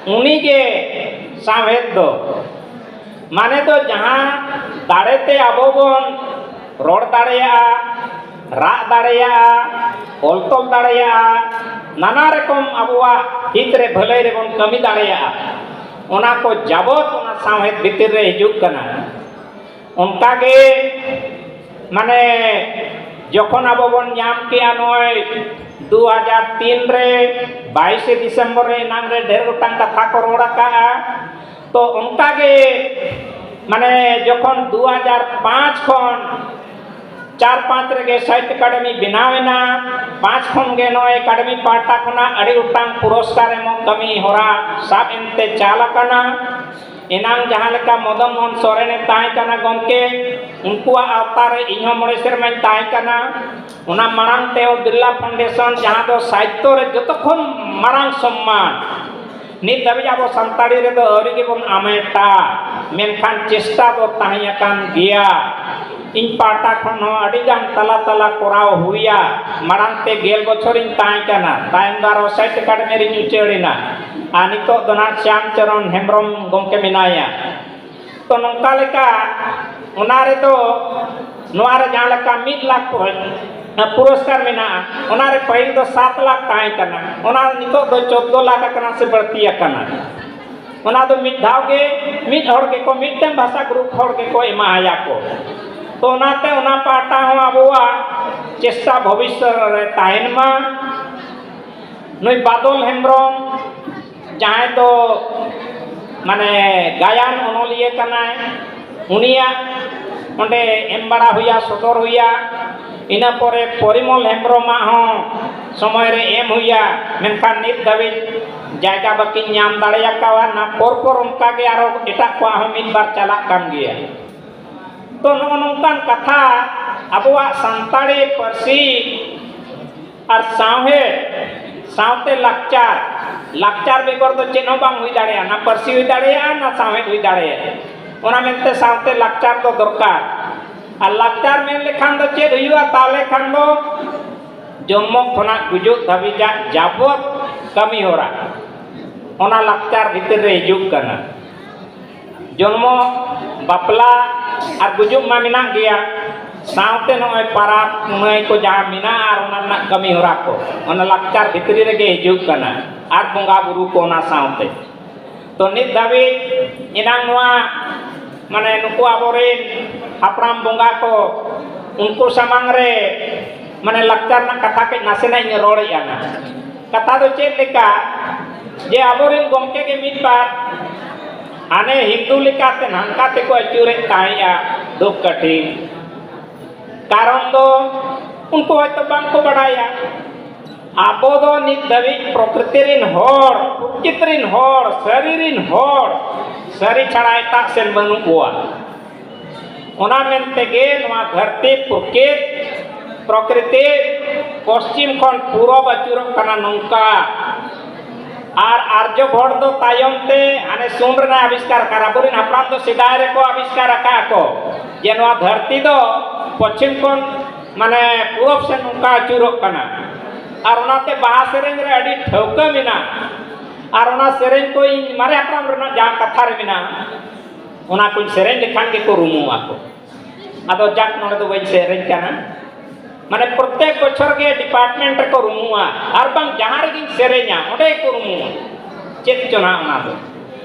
ᱩᱱᱤᱜᱮ ᱥᱟᱶᱦᱮᱫ ᱫᱚ᱾ ᱢᱟᱱᱮ ᱫᱚ ᱡᱟᱦᱟᱸ ᱫᱟᱲᱮᱛᱮ ᱟᱵᱚ ᱵᱚᱱ ᱨᱚᱲ ᱫᱟᱲᱮᱭᱟᱜᱼᱟ, ᱨᱟᱜ ᱫᱟᱲᱮᱭᱟᱜᱼᱟ, ᱚᱞ ᱛᱚᱞ ᱫᱟᱲᱮᱭᱟᱜᱼᱟ, ᱱᱟᱱᱟ ᱨᱚᱠᱚᱢ ᱟᱵᱚᱣᱟᱜ ᱦᱤᱛ ᱨᱮ ᱵᱷᱟᱹᱞᱟᱹᱭ ᱨᱮᱵᱚᱱ ᱠᱟᱹᱢᱤ ᱫᱟᱲᱮᱭᱟᱜᱼᱟ, ᱚᱱᱟ ᱠᱚ ᱡᱟᱵᱚᱛ ᱚᱱᱟ ᱥᱟᱶᱦᱮᱫ ᱵᱷᱤᱛᱤᱨ ᱨᱮ ᱦᱤᱡᱩᱜ ᱠᱟᱱᱟ᱾ ᱚᱱᱠᱟᱜᱮ ᱢᱟᱱᱮ ᱡᱚᱠᱷᱚᱱ ᱟᱵᱚ ᱵᱚᱱ ᱧᱟᱢ ᱠᱮᱜᱼᱟ ᱱᱚᱜᱼᱚᱭ ᱫᱩ ᱦᱟᱡᱟᱨ ᱛᱤᱱ ᱨᱮ ᱵᱟᱭᱤᱥᱮ ᱰᱤᱥᱮᱢᱵᱚᱨ ᱨᱮ ᱮᱱᱟᱝ ᱨᱮ ᱰᱷᱮᱨ ᱜᱚᱴᱟᱝ ᱠᱟᱛᱷᱟ ᱠᱚ ᱨᱚᱲ ᱟᱠᱟᱜᱼᱟ᱾ ᱛᱚ ᱚᱱᱠᱟᱜᱮ ᱢᱟᱱᱮ ᱡᱚᱠᱷᱚᱱ ᱫᱩ ᱦᱟᱡᱟᱨ ᱯᱟᱸᱪ ᱠᱷᱚᱱ ᱪᱟᱨ ᱯᱟᱸᱪ ᱨᱮᱜᱮ ᱥᱟᱦᱤᱛᱭᱚ ᱮᱠᱟᱰᱮᱢᱤ ᱵᱮᱱᱟᱣ ᱮᱱᱟ, ᱯᱟᱸᱪ ᱠᱷᱚᱱ ᱜᱮ ᱱᱚᱜᱼᱚᱭ ᱮᱠᱟᱰᱮᱢᱤ ᱯᱟᱦᱴᱟ ᱠᱷᱚᱱᱟᱜ ᱟᱹᱰᱤ ᱜᱚᱴᱟᱝ ᱯᱩᱨᱚᱥᱠᱟᱨ ᱮᱢᱚᱜ ᱠᱟᱹᱢᱤ ᱦᱚᱨᱟ ᱥᱟᱵ ᱮᱱᱛᱮ ᱪᱟᱞ ᱟᱠᱟᱱᱟ᱾ ᱮᱱᱟᱝ ᱡᱟᱦᱟᱸ ᱞᱮᱠᱟ ᱢᱚᱫᱚᱱ ᱢᱳᱦᱚᱱ ᱥᱚᱨᱮᱱᱮ ᱛᱟᱦᱮᱸ ᱠᱟᱱᱟ ᱜᱚᱢᱠᱮ, ᱩᱱᱠᱩᱣᱟᱜ ᱟᱣᱛᱟ ᱨᱮ ᱤᱧ ᱦᱚᱸ ᱢᱚᱬᱮ ᱥᱮᱨᱢᱟᱧ ᱛᱟᱦᱮᱸ ᱠᱟᱱᱟ᱾ ᱚᱱᱟ ᱢᱟᱲᱟᱝ ᱛᱮᱦᱚᱸ ᱵᱤᱨᱞᱟ ᱯᱷᱟᱣᱩᱱᱰᱮᱥᱚᱱ, ᱡᱟᱦᱟᱸ ᱫᱚ ᱥᱟᱦᱤᱛᱭᱚ ᱨᱮ ᱡᱚᱛᱚ ᱠᱷᱚᱱ ᱢᱟᱨᱟᱝ ᱥᱚᱢᱢᱟᱱ, ᱱᱤᱛ ᱫᱷᱟᱹᱵᱤᱡ ᱟᱵᱚ ᱥᱟᱱᱛᱟᱲᱤ ᱨᱮᱫᱚ ᱟᱹᱣᱨᱤ ᱜᱮᱵᱚᱱ ᱟᱢᱮᱴᱟ, ᱢᱮᱱᱠᱷᱟᱱ ᱪᱮᱥᱴᱟ ᱫᱚ ᱛᱟᱦᱮᱸ ᱟᱠᱟᱱ ᱜᱮᱭᱟ᱾ ᱤᱧ ᱯᱟᱦᱴᱟ ᱠᱷᱚᱱ ᱦᱚᱸ ᱟᱹᱰᱤ ᱜᱟᱱ ᱛᱟᱞᱟ ᱛᱟᱞᱟ ᱠᱚᱨᱟᱣ ᱦᱩᱭᱟ᱾ ᱢᱟᱲᱟᱝ ᱛᱮ ᱜᱮᱞ ᱵᱚᱪᱷᱚᱨᱤᱧ ᱛᱟᱦᱮᱸ ᱠᱟᱱᱟ, ᱛᱟᱭᱚᱢ ᱫᱚ ᱟᱨᱦᱚᱸ ᱥᱟᱦᱤᱛᱭᱚ ᱮᱠᱟᱰᱮᱢᱤ ᱨᱤᱧ ᱩᱪᱟᱹᱲ ᱮᱱᱟ᱾ ᱟᱨ ᱱᱤᱛᱚᱜ ᱫᱚ ᱱᱟᱦᱟᱜ ᱥᱭᱟᱢ ᱪᱚᱨᱚᱱ ᱦᱮᱢᱵᱨᱚᱢ ᱜᱚᱢᱠᱮ ᱢᱮᱱᱟᱭᱟ᱾ ᱛᱚ ᱱᱚᱝᱠᱟ ᱞᱮᱠᱟ ᱚᱱᱟ ᱨᱮᱫᱚ, ᱱᱚᱣᱟ ᱨᱮ ᱡᱟᱦᱟᱸ ᱞᱮᱠᱟ ᱢᱤᱫ ᱞᱟᱠᱷ ᱯᱩᱨ-, ᱯᱩᱨᱚᱥᱠᱟᱨ ᱢᱮᱱᱟᱜᱼᱟ, ᱚᱱᱟ ᱨᱮ ᱯᱟᱹᱦᱤᱞ ᱫᱚ ᱥᱟᱛ ᱞᱟᱠᱷ ᱛᱟᱦᱮᱸ ᱠᱟᱱᱟ, ᱚᱱᱟ ᱱᱤᱛᱚᱜ ᱫᱚ ᱪᱳᱫᱽᱫᱳ ᱞᱟᱠᱷ ᱟᱠᱟᱱᱟ ᱥᱮ ᱵᱟᱹᱲᱛᱤ ᱟᱠᱟᱱᱟ᱾ ᱚᱱᱟ ᱫᱚ ᱢᱤᱫ ᱫᱷᱟᱣ ᱜᱮ ᱢᱤᱫ ᱦᱚᱲ ᱜᱮᱠᱚ, ᱢᱤᱫᱴᱟᱝ ᱵᱷᱟᱥᱟ ᱜᱨᱩᱯ ᱦᱚᱲ ᱜᱮᱠᱚ ᱮᱢᱟᱭᱟ ᱠᱚ᱾ ᱛᱚ ᱚᱱᱟᱛᱮ ᱚᱱᱟ ᱯᱟᱦᱴᱟ ᱦᱚᱸ ᱟᱵᱚᱣᱟᱜ ᱪᱮᱥᱴᱟ ᱵᱷᱚᱵᱤᱥᱥᱚᱛ ᱨᱮ ᱛᱟᱦᱮᱱ ᱢᱟ᱾ ᱱᱩᱭ ᱵᱟᱫᱚᱞ ᱦᱮᱢᱵᱨᱚᱢ, ᱡᱟᱦᱟᱸᱭ ᱫᱚ ᱢᱟᱱᱮ ᱜᱟᱭᱟᱱ ᱚᱱᱚᱞᱤᱭᱟᱹ ᱠᱟᱱᱟᱭ, ᱩᱱᱤᱭᱟᱜ ᱚᱸᱰᱮ ᱮᱢ ᱵᱟᱲᱟ ᱦᱩᱭᱟ, ᱥᱚᱫᱚᱨ ᱦᱩᱭᱟ᱾ ᱤᱱᱟᱹ ᱯᱚᱨᱮ ᱯᱚᱨᱤᱢᱚᱞ ᱦᱮᱢᱵᱨᱚᱢᱟᱜ ᱦᱚᱸ ᱥᱚᱢᱚᱭ ᱨᱮ ᱮᱢ ᱦᱩᱭᱟ, ᱢᱮᱱᱠᱷᱟᱱ ᱱᱤᱛ ᱫᱷᱟᱹᱵᱤᱡ ᱡᱟᱭᱜᱟ ᱵᱟᱹᱠᱤᱱ ᱧᱟᱢ ᱫᱟᱲᱮᱭᱟᱠᱟᱣᱟ᱾ ᱚᱱᱟ ᱯᱚᱨ ᱯᱚᱨ ᱚᱱᱠᱟᱜᱮ ᱟᱨᱚ ᱮᱴᱟᱜ ᱠᱚᱣᱟᱜ ᱦᱚᱸ ᱢᱤᱫ ᱵᱟᱨ ᱪᱟᱞᱟᱜ ᱠᱟᱱ ᱜᱮᱭᱟ᱾ ᱛᱚ ᱱᱚᱜᱼᱚ ᱱᱚᱝᱠᱟᱱ ᱠᱟᱛᱷᱟ ᱟᱵᱚᱣᱟᱜ ᱥᱟᱱᱛᱟᱲᱤ ᱯᱟᱹᱨᱥᱤ ᱟᱨ ᱥᱟᱶᱦᱮᱫ ᱥᱟᱶᱛᱮ ᱞᱟᱠᱪᱟᱨ, ᱞᱟᱠᱪᱟᱨ ᱵᱮᱜᱚᱨ ᱫᱚ ᱪᱮᱫ ᱦᱚᱸ ᱵᱟᱝ ᱦᱩᱭ ᱫᱟᱲᱮᱭᱟᱜᱼᱟ, ᱱᱟ ᱯᱟᱹᱨᱥᱤ ᱦᱩᱭ ᱫᱟᱲᱮᱭᱟᱜᱼᱟ, ᱱᱟ ᱥᱟᱶᱦᱮᱫ ᱦᱩᱭ ᱫᱟᱲᱮᱭᱟᱜᱼᱟ᱾ ᱚᱱᱟ ᱢᱮᱱᱛᱮ ᱥᱟᱶᱛᱮ ᱞᱟᱠᱪᱟᱨ ᱫᱚ ᱫᱚᱨᱠᱟᱨ᱾ ᱟᱨ ᱞᱟᱠᱪᱟᱨ ᱢᱮᱱ ᱞᱮᱠᱷᱟᱱ ᱫᱚ ᱪᱮᱫ ᱦᱩᱭᱩᱜᱼᱟ? ᱛᱟᱦᱚᱞᱮ ᱠᱷᱟᱱ ᱫᱚ ᱡᱚᱱᱢᱚ ᱠᱷᱚᱱᱟᱜ ᱜᱩᱡᱩᱜ ᱫᱷᱟᱹᱵᱤᱡᱟᱜ ᱡᱟᱵᱚᱛ ᱠᱟᱹᱢᱤ ᱦᱚᱨᱟ ᱚᱱᱟ ᱞᱟᱠᱪᱟᱨ ᱵᱷᱤᱛᱤᱨ ᱨᱮ ᱦᱤᱡᱩᱜ ᱠᱟᱱᱟ᱾ ᱡᱚᱱᱢᱚ, ᱵᱟᱯᱞᱟ ᱟᱨ ᱜᱩᱡᱩᱜ ᱢᱟ ᱢᱮᱱᱟᱜ ᱜᱮᱭᱟ, ᱥᱟᱶᱛᱮ ᱱᱚᱜᱼᱚᱭ ᱯᱟᱨᱟᱵᱽ ᱯᱩᱱᱟᱹᱭ ᱠᱚ ᱡᱟᱦᱟᱸ ᱢᱮᱱᱟᱜᱼᱟ ᱟᱨ ᱚᱱᱟ ᱨᱮᱱᱟᱜ ᱠᱟᱹᱢᱤ ᱦᱚᱨᱟ ᱠᱚ, ᱚᱱᱟ ᱞᱟᱠᱪᱟᱨ ᱵᱷᱤᱛᱨᱤ ᱨᱮᱜᱮ ᱦᱤᱡᱩᱜ ᱠᱟᱱᱟ᱾ ᱟᱨ ᱵᱚᱸᱜᱟ ᱵᱩᱨᱩ ᱠᱚ ᱚᱱᱟ ᱥᱟᱶᱛᱮ᱾ ᱛᱚ ᱱᱤᱛ ᱫᱷᱟᱹᱵᱤᱡ ᱮᱱᱟᱝ ᱱᱚᱣᱟ ᱢᱟᱱᱮ ᱱᱩᱠᱩ ᱟᱵᱚᱨᱮᱱ ᱦᱟᱯᱲᱟᱢ ᱵᱚᱸᱜᱟ ᱠᱚ, ᱩᱱᱠᱩ ᱥᱟᱢᱟᱝ ᱨᱮ ᱢᱟᱱᱮ ᱞᱟᱠᱪᱟᱨ ᱨᱮᱱᱟᱜ ᱠᱟᱛᱷᱟ ᱠᱟᱹᱡ ᱱᱟᱥᱮᱱᱟᱜ ᱤᱧ ᱨᱚᱲᱮᱫᱼᱟ ᱱᱟ᱾ ᱠᱟᱛᱷᱟ ᱫᱚ ᱪᱮᱫ ᱞᱮᱠᱟ ᱡᱮ ᱟᱵᱚᱨᱮᱱ ᱜᱚᱢᱠᱮ ᱜᱮ ᱢᱤᱫ ᱵᱟᱨ ᱦᱟᱱᱮ ᱦᱤᱱᱫᱩ ᱞᱮᱠᱟᱛᱮ ᱱᱟᱝᱠᱟ ᱛᱮᱠᱚ ᱟᱹᱪᱩᱨᱮᱫ ᱛᱟᱦᱮᱸᱫᱼᱟ ᱫᱷᱩᱯ ᱠᱟᱹᱴᱷᱤ᱾ ᱠᱟᱨᱚᱱ ᱫᱚ ᱩᱱᱠᱩ ᱦᱚᱭᱛᱳ ᱵᱟᱝ ᱠᱚ ᱵᱟᱲᱟᱭᱟ᱾ ᱟᱵᱚ ᱫᱚ ᱱᱤᱛ ᱫᱷᱟᱹᱵᱤᱡ ᱯᱨᱚᱠᱨᱤᱛᱤ ᱨᱤᱱ ᱦᱚᱲ, ᱯᱨᱚᱠᱨᱤᱛᱤ ᱨᱤᱱ ᱦᱚᱲ, ᱥᱟᱹᱨᱤ ᱨᱤᱱ ᱦᱚᱲ, ᱥᱟᱹᱨᱤ ᱪᱷᱟᱲᱟ ᱮᱴᱟᱜ ᱥᱮᱱ ᱵᱟᱹᱱᱩᱜ ᱠᱚᱣᱟ᱾ ᱚᱱᱟ ᱢᱮᱱᱛᱮ ᱜᱮ ᱱᱚᱣᱟ ᱫᱷᱟᱹᱨᱛᱤ ᱯᱨᱚᱠᱨᱤᱛ, ᱯᱨᱚᱠᱨᱤᱛᱤ ᱯᱚᱥᱪᱤᱢ ᱠᱷᱚᱱ ᱯᱩᱨᱚᱵ ᱟᱹᱪᱩᱨᱚᱜ ᱠᱟᱱᱟ ᱱᱚᱝᱠᱟ᱾ ᱟᱨ ᱟᱨᱡᱚ ᱵᱷᱚᱴ ᱫᱚ ᱛᱟᱭᱚᱢ ᱛᱮ ᱦᱟᱱᱮ ᱥᱩᱱ ᱨᱮᱱᱟᱜ ᱟᱵᱤᱥᱠᱟᱨ ᱟᱠᱟᱫ᱾ ᱟᱵᱚᱨᱮᱱ ᱦᱟᱯᱲᱟᱢ ᱫᱚ ᱥᱮᱫᱟᱭ ᱨᱮᱠᱚ ᱟᱵᱤᱥᱠᱟᱨ ᱟᱠᱟᱫ ᱠᱚ ᱡᱮ ᱱᱚᱣᱟ ᱫᱷᱟᱹᱨᱛᱤ ᱫᱚ ᱯᱚᱪᱷᱤᱢ ᱠᱷᱚᱱ ᱢᱟᱱᱮ ᱯᱩᱨᱚᱵ ᱥᱮᱱ ᱱᱚᱝᱠᱟ ᱟᱹᱪᱩᱨᱚᱜ ᱠᱟᱱᱟ᱾ ᱟᱨ ᱚᱱᱟᱛᱮ ᱵᱟᱦᱟ ᱥᱮᱨᱮᱧ ᱨᱮ ᱟᱹᱰᱤ ᱴᱷᱟᱹᱣᱠᱟᱹ ᱢᱮᱱᱟᱜᱼᱟ᱾ ᱟᱨ ᱚᱱᱟ ᱥᱮᱨᱮᱧ ᱠᱚ ᱤᱧ ᱢᱟᱨᱮ ᱦᱟᱯᱲᱟᱢ ᱨᱮᱱᱟᱜ ᱡᱟᱦᱟᱸ ᱠᱟᱛᱷᱟ ᱨᱮ ᱢᱮᱱᱟᱜᱼᱟ, ᱚᱱᱟ ᱠᱚᱧ ᱥᱮᱨᱮᱧ ᱞᱮᱠᱷᱟᱱ ᱜᱮᱠᱚ ᱨᱩᱢᱩᱜ ᱟᱠᱚ᱾ ᱟᱫᱚ ᱡᱟᱠ, ᱱᱚᱰᱮ ᱫᱚ ᱵᱟᱹᱧ ᱥᱮᱨᱮᱧ ᱠᱟᱱᱟ᱾ ᱢᱟᱱᱮ ᱯᱨᱚᱛᱮᱠ ᱵᱚᱪᱷᱚᱨ ᱜᱮ ᱰᱤᱯᱟᱨᱴᱢᱮᱱᱴ ᱨᱮᱠᱚ ᱨᱩᱢᱩᱜᱼᱟ, ᱟᱨ ᱵᱟᱝ ᱡᱟᱦᱟᱸ ᱨᱮᱜᱮᱧ ᱥᱮᱨᱮᱧᱟ ᱚᱸᱰᱮ ᱜᱮᱠᱚ ᱨᱩᱢᱩᱜᱼᱟ᱾ ᱪᱮᱫ ᱪᱚ ᱱᱟᱦᱟᱜ ᱚᱱᱟ ᱫᱚ᱾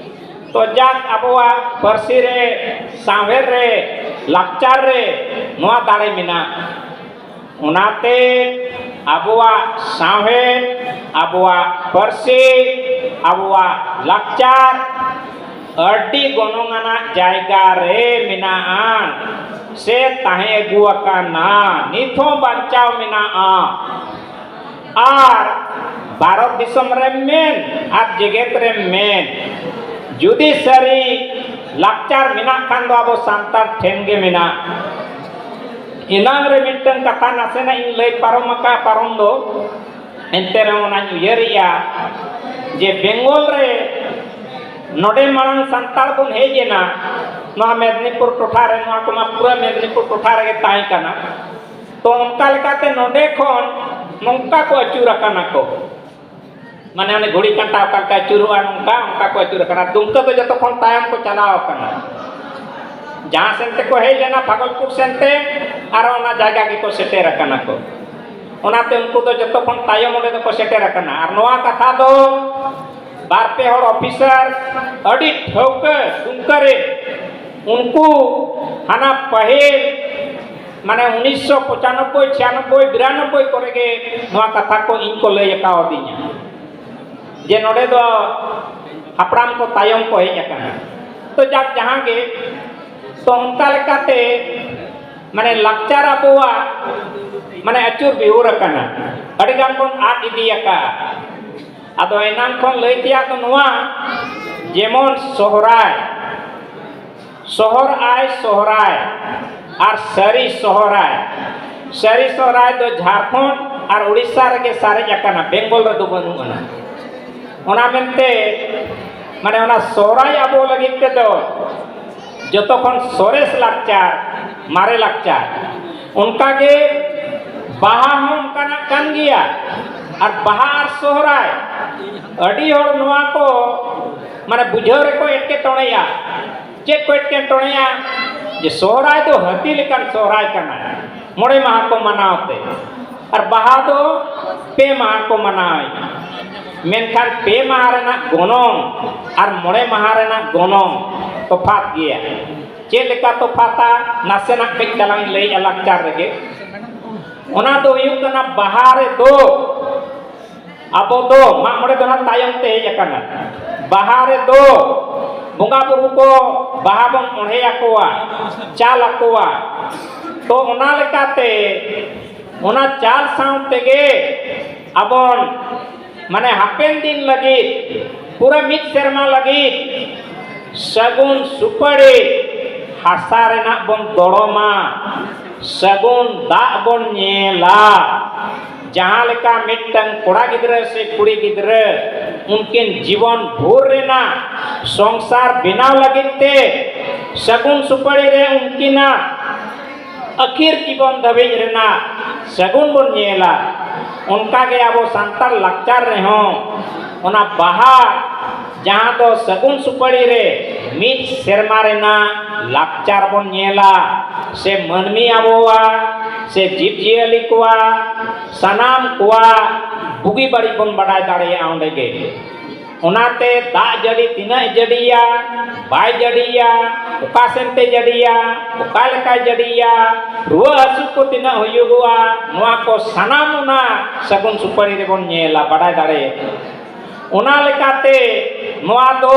ᱛᱚ ᱡᱟᱠ, ᱟᱵᱚᱣᱟᱜ ᱯᱟᱹᱨᱥᱤ ᱨᱮ, ᱥᱟᱶᱦᱮᱫ ᱨᱮ, ᱞᱟᱠᱪᱟᱨ ᱨᱮ ᱱᱚᱣᱟ ᱫᱟᱲᱮ ᱢᱮᱱᱟᱜᱼᱟ᱾ ᱚᱱᱟᱛᱮ ᱟᱵᱚᱣᱟᱜ ᱥᱟᱶᱦᱮᱫ, ᱟᱵᱚᱣᱟᱜ ᱯᱟᱹᱨᱥᱤ, ᱟᱵᱚᱣᱟᱜ ᱞᱟᱠᱪᱟᱨ ᱟᱹᱰᱤ ᱜᱚᱱᱚᱝ ᱟᱱᱟᱜ ᱡᱟᱭᱜᱟ ᱨᱮ ᱢᱮᱱᱟᱜᱼᱟ ᱥᱮ ᱛᱟᱦᱮᱸ ᱟᱹᱜᱩ ᱟᱠᱟᱱᱟ, ᱱᱤᱛ ᱦᱚᱸ ᱵᱟᱧᱪᱟᱣ ᱢᱮᱱᱟᱜᱼᱟ᱾ ᱟᱨ ᱵᱷᱟᱨᱚᱛ ᱫᱤᱥᱚᱢ ᱨᱮᱢ ᱢᱮᱱ ᱟᱨ ᱡᱮᱜᱮᱛ ᱨᱮᱢ ᱢᱮᱱ, ᱡᱩᱫᱤ ᱥᱟᱹᱨᱤ ᱞᱟᱠᱪᱟᱨ ᱢᱮᱱᱟᱜ ᱠᱷᱟᱱ ᱫᱚ ᱟᱵᱚ ᱥᱟᱱᱛᱟᱲ ᱴᱷᱮᱱ ᱜᱮ ᱢᱮᱱᱟᱜ᱾ ᱮᱱᱟᱝ ᱨᱮ ᱢᱤᱫᱴᱟᱝ ᱠᱟᱛᱷᱟ ᱱᱟᱥᱮᱱᱟᱜ ᱤᱧ ᱞᱟᱹᱭ ᱯᱟᱨᱚᱢ ᱟᱠᱟᱫ ᱯᱟᱨᱚᱢ ᱫᱚ, ᱮᱱᱛᱮ ᱨᱮᱦᱚᱸ ᱚᱱᱟᱧ ᱩᱭᱦᱟᱹᱨᱮᱜᱼᱟ ᱡᱮ ᱵᱮᱝᱜᱚᱞ ᱨᱮ ᱱᱚᱰᱮ ᱢᱟᱲᱟᱝ ᱥᱟᱱᱛᱟᱲ ᱵᱚᱱ ᱦᱮᱡ ᱮᱱᱟ, ᱱᱚᱣᱟ ᱢᱮᱫᱽᱱᱤᱯᱩᱨ ᱴᱚᱴᱷᱟ ᱨᱮ, ᱱᱚᱣᱟ ᱠᱚᱢᱟ ᱯᱩᱨᱟᱹ ᱢᱮᱫᱽᱱᱤᱯᱩᱨ ᱴᱚᱴᱷᱟ ᱨᱮᱜᱮ ᱛᱟᱦᱮᱸ ᱠᱟᱱᱟ᱾ ᱛᱚ ᱚᱱᱠᱟ ᱞᱮᱠᱟᱛᱮ ᱱᱚᱰᱮ ᱠᱷᱚᱱ ᱱᱚᱝᱠᱟ ᱠᱚ ᱟᱹᱪᱩᱨ ᱟᱠᱟᱱᱟ ᱠᱚ, ᱢᱟᱱᱮ ᱚᱱᱮ ᱜᱷᱩᱲᱤ ᱠᱟᱱᱴᱟ ᱚᱠᱟ ᱞᱮᱠᱟ ᱟᱹᱪᱩᱨᱚᱜᱼᱟ, ᱱᱚᱝᱠᱟ ᱚᱱᱠᱟ ᱠᱚ ᱟᱹᱪᱩᱨ ᱟᱠᱟᱱᱟ᱾ ᱫᱩᱢᱠᱟᱹ ᱫᱚ ᱡᱚᱛᱚ ᱠᱷᱚᱱ ᱛᱟᱭᱚᱢ ᱠᱚ ᱪᱟᱞᱟᱣ ᱟᱠᱟᱱᱟ᱾ ᱡᱟᱦᱟᱸ ᱥᱮᱱ ᱛᱮᱠᱚ ᱦᱮᱡ ᱞᱮᱱᱟ ᱵᱷᱟᱜᱚᱞᱯᱩᱨ ᱥᱮᱱᱛᱮ, ᱟᱨ ᱚᱱᱟ ᱡᱟᱭᱜᱟ ᱜᱮᱠᱚ ᱥᱮᱴᱮᱨ ᱟᱠᱟᱱᱟ ᱠᱚ᱾ ᱚᱱᱟᱛᱮ ᱩᱱᱠᱩ ᱫᱚ ᱡᱚᱛᱚ ᱠᱷᱚᱱ ᱛᱟᱭᱚᱢ ᱚᱸᱰᱮ ᱫᱚᱠᱚ ᱥᱮᱴᱮᱨ ᱟᱠᱟᱱᱟ᱾ ᱟᱨ ᱱᱚᱣᱟ ᱠᱟᱛᱷᱟ ᱫᱚ ᱵᱟᱨ ᱯᱮ ᱦᱚᱲ ᱚᱯᱷᱤᱥᱟᱨ ᱟᱹᱰᱤ ᱴᱷᱟᱹᱣᱠᱟᱹ ᱫᱩᱢᱠᱟᱹ ᱨᱮ, ᱩᱱᱠᱩ ᱦᱟᱱᱟ ᱯᱟᱹᱦᱤᱞ ᱢᱟᱱᱮ ᱩᱱᱤᱥᱥᱚ ᱯᱚᱸᱪᱟᱱᱚᱵᱵᱳᱭ, ᱪᱷᱤᱭᱟᱱᱚᱵᱵᱳᱭ, ᱵᱤᱨᱟᱱᱚᱵᱵᱳᱭ ᱠᱚᱨᱮ ᱜᱮ ᱱᱚᱣᱟ ᱠᱟᱛᱷᱟ ᱠᱚ ᱤᱧ ᱠᱚ ᱞᱟᱹᱭ ᱟᱠᱟᱣᱫᱤᱧᱟ ᱡᱮ ᱱᱚᱰᱮ ᱫᱚ ᱦᱟᱯᱲᱟᱢ ᱠᱚ ᱛᱟᱭᱚᱢ ᱠᱚ ᱦᱮᱡ ᱟᱠᱟᱱᱟ᱾ ᱛᱚ ᱡᱟᱠ, ᱡᱟᱦᱟᱸ ᱜᱮ, ᱛᱚ ᱚᱱᱠᱟ ᱞᱮᱠᱟᱛᱮ ᱢᱟᱱᱮ ᱞᱟᱠᱪᱟᱨ ᱟᱵᱚᱣᱟᱜ ᱢᱟᱱᱮ ᱟᱹᱪᱩᱨ ᱵᱤᱦᱩᱨ ᱟᱠᱟᱱᱟ, ᱟᱹᱰᱤ ᱜᱟᱱ ᱵᱚᱱ ᱟᱫ ᱤᱫᱤ ᱟᱠᱟᱫᱼᱟ᱾ ᱟᱫᱚ ᱮᱱᱟᱝ ᱠᱷᱚᱱ ᱞᱟᱹᱭ ᱛᱮᱭᱟᱜ ᱫᱚ ᱱᱚᱣᱟ, ᱡᱮᱢᱚᱱ ᱥᱚᱦᱨᱟᱭ, ᱥᱚᱦᱚᱨ ᱟᱭ ᱥᱚᱦᱨᱟᱭ ᱟᱨ ᱥᱟᱹᱨᱤ ᱥᱚᱦᱨᱟᱭ᱾ ᱥᱟᱹᱨᱤ ᱥᱚᱦᱨᱟᱭ ᱫᱚ ᱡᱷᱟᱲᱠᱷᱚᱸᱰ ᱟᱨ ᱩᱲᱤᱥᱥᱟ ᱨᱮᱜᱮ ᱥᱟᱨᱮᱡ ᱟᱠᱟᱱᱟ, ᱵᱮᱝᱜᱚᱞ ᱨᱮᱫᱚ ᱵᱟᱹᱱᱩᱜ ᱟᱱᱟ᱾ ᱚᱱᱟ ᱢᱮᱱᱛᱮ ᱢᱟᱱᱮ ᱚᱱᱟ ᱥᱚᱦᱨᱟᱭ ᱟᱵᱚ ᱞᱟᱹᱜᱤᱫ ᱛᱮᱫᱚ ᱡᱚᱛᱚ ᱠᱷᱚᱱ ᱥᱚᱨᱮᱥ ᱞᱟᱠᱪᱟᱨ, ᱢᱟᱨᱮ ᱞᱟᱠᱪᱟᱨ᱾ ᱚᱱᱠᱟᱜᱮ ᱵᱟᱦᱟ ᱦᱚᱸ ᱚᱱᱠᱟᱱᱟᱜ ᱠᱟᱱ ᱜᱮᱭᱟ᱾ ᱟᱨ ᱵᱟᱦᱟ ᱟᱨ ᱥᱚᱦᱨᱟᱭ, ᱟᱹᱰᱤ ᱦᱚᱲ ᱱᱚᱣᱟ ᱠᱚ ᱢᱟᱱᱮ ᱵᱩᱡᱷᱟᱹᱣ ᱨᱮᱠᱚ ᱮᱴᱠᱮᱴᱚᱬᱮᱭᱟ᱾ ᱪᱮᱫ ᱠᱚ ᱮᱴᱠᱮᱴᱚᱬᱮᱭᱟ? ᱡᱮ ᱥᱚᱦᱨᱟᱭ ᱫᱚ ᱦᱟᱹᱛᱤ ᱞᱮᱠᱟᱱ ᱥᱚᱦᱨᱟᱭ ᱠᱟᱱᱟ, ᱢᱚᱬᱮ ᱢᱟᱦᱟ ᱠᱚ ᱢᱟᱱᱟᱣ ᱛᱮ, ᱟᱨ ᱵᱟᱦᱟ ᱫᱚ ᱯᱮ ᱢᱟᱦᱟ ᱠᱚ ᱢᱟᱱᱟᱣᱮᱫᱼᱟ᱾ ᱢᱮᱱᱠᱷᱟᱱ ᱯᱮ ᱢᱟᱦᱟ ᱨᱮᱱᱟᱜ ᱜᱚᱱᱚᱝ ᱟᱨ ᱢᱚᱬᱮ ᱢᱟᱦᱟ ᱨᱮᱱᱟᱜ ᱜᱚᱱᱚᱝ ᱛᱚᱯᱷᱟᱛ ᱜᱮᱭᱟ᱾ ᱪᱮᱫ ᱞᱮᱠᱟ ᱛᱚᱯᱷᱟᱛᱟ? ᱱᱟᱥᱮᱱᱟᱜ ᱠᱟᱹᱡ ᱛᱟᱞᱟᱝ ᱞᱟᱹᱭᱮᱫᱼᱟ ᱞᱟᱠᱪᱟᱨ ᱨᱮᱜᱮ᱾ ᱚᱱᱟ ᱫᱚ ᱦᱩᱭᱩᱜ ᱠᱟᱱᱟ, ᱵᱟᱦᱟ ᱨᱮᱫᱚ ᱟᱵᱚ ᱫᱚ ᱢᱟᱜ ᱢᱚᱬᱮ ᱫᱚ ᱱᱟᱜ ᱛᱟᱭᱚᱢ ᱛᱮ ᱦᱮᱡ ᱟᱠᱟᱱᱟ᱾ ᱵᱟᱦᱟ ᱨᱮᱫᱚ ᱵᱚᱸᱜᱟ ᱵᱩᱨᱩ ᱠᱚ ᱵᱟᱦᱟ ᱵᱚᱱ ᱚᱬᱦᱮ ᱟᱠᱚᱣᱟ, ᱪᱟᱞ ᱟᱠᱚᱣᱟ᱾ ᱛᱚ ᱚᱱᱟ ᱞᱮᱠᱟᱛᱮ ᱚᱱᱟ ᱪᱟᱞ ᱥᱟᱶ ᱛᱮᱜᱮ ᱟᱵᱚᱱ, ᱢᱟᱱᱮ, ᱦᱟᱯᱮᱱ ᱫᱤᱱ ᱞᱟᱹᱜᱤᱫ, ᱯᱩᱨᱟᱹ ᱢᱤᱫ ᱥᱮᱨᱢᱟ ᱞᱟᱹᱜᱤᱫ ᱥᱟᱹᱜᱩᱱ ᱥᱩᱯᱟᱹᱲᱤ ᱦᱟᱥᱟ ᱨᱮᱱᱟᱜ ᱵᱚᱱ ᱫᱚᱲᱚᱢᱟ, ᱥᱟᱹᱜᱩᱱ ᱫᱟᱜ ᱵᱚᱱ ᱧᱮᱞᱟ᱾ ᱡᱟᱦᱟᱸ ᱞᱮᱠᱟ ᱢᱤᱫᱴᱟᱝ ᱠᱚᱲᱟ ᱜᱤᱫᱽᱨᱟᱹ ᱥᱮ ᱠᱩᱲᱤ ᱜᱤᱫᱽᱨᱟᱹ ᱩᱱᱠᱤᱱ ᱡᱤᱵᱚᱱ ᱵᱷᱳᱨ ᱨᱮᱱᱟᱜ ᱥᱚᱝᱥᱟᱨ ᱵᱮᱱᱟᱣ ᱞᱟᱹᱜᱤᱫ ᱛᱮ ᱥᱟᱹᱜᱩᱱ ᱥᱩᱯᱟᱹᱲᱤ ᱨᱮ ᱩᱱᱠᱤᱱᱟᱜ ᱟᱹᱠᱷᱤᱨ ᱡᱤᱵᱚᱱ ᱫᱷᱟᱹᱵᱤᱡ ᱨᱮᱱᱟᱜ ᱥᱟᱹᱜᱩᱱ ᱵᱚᱱ ᱧᱮᱞᱟ, ᱚᱱᱠᱟᱜᱮ ᱟᱵᱚ ᱥᱟᱱᱛᱟᱲ ᱞᱟᱠᱪᱟᱨ ᱨᱮᱦᱚᱸ ᱚᱱᱟ ᱵᱟᱦᱟ, ᱡᱟᱦᱟᱸ ᱫᱚ ᱥᱟᱹᱜᱩᱱ ᱥᱩᱯᱟᱹᱲᱤ ᱨᱮ ᱢᱤᱫ ᱥᱮᱨᱢᱟ ᱨᱮᱱᱟᱜ ᱞᱟᱠᱪᱟᱨ ᱵᱚᱱ ᱧᱮᱞᱟ, ᱥᱮ ᱢᱟᱹᱱᱢᱤ ᱟᱵᱚᱣᱟᱜ, ᱥᱮ ᱡᱤᱵᱽᱼᱡᱤᱭᱟᱹᱞᱤ ᱠᱚᱣᱟᱜ, ᱥᱟᱱᱟᱢ ᱠᱚᱣᱟᱜ ᱵᱩᱜᱤ ᱵᱟᱹᱲᱤᱡ ᱵᱚᱱ ᱵᱟᱰᱟᱭ ᱫᱟᱲᱮᱭᱟᱜᱼᱟ ᱚᱸᱰᱮ ᱜᱮ᱾ ᱚᱱᱟᱛᱮ ᱫᱟᱜ ᱡᱟᱹᱲᱤ ᱛᱤᱱᱟᱹᱜ ᱡᱟᱹᱲᱤᱭᱟ, ᱵᱟᱭ ᱡᱟᱹᱲᱤᱭᱟ, ᱚᱠᱟ ᱥᱮᱱ ᱛᱮ ᱡᱟᱹᱲᱤᱭᱟ, ᱚᱠᱟ ᱞᱮᱠᱟᱭ ᱡᱟᱹᱲᱤᱭᱟ, ᱨᱩᱣᱟᱹ ᱦᱟᱹᱥᱩ ᱠᱚ ᱛᱤᱱᱟᱹᱜ ᱦᱩᱭᱩᱜᱚᱜᱼᱟ, ᱱᱚᱣᱟ ᱠᱚ ᱥᱟᱱᱟᱢ ᱚᱱᱟ ᱥᱟᱹᱜᱩᱱ ᱥᱩᱯᱟᱹᱲᱤ ᱨᱮᱵᱚᱱ ᱧᱮᱞᱟ, ᱵᱟᱰᱟᱭ ᱫᱟᱲᱮᱭᱟᱜᱼᱟ᱾ ᱚᱱᱟ ᱞᱮᱠᱟᱛᱮ ᱱᱚᱣᱟ ᱫᱚ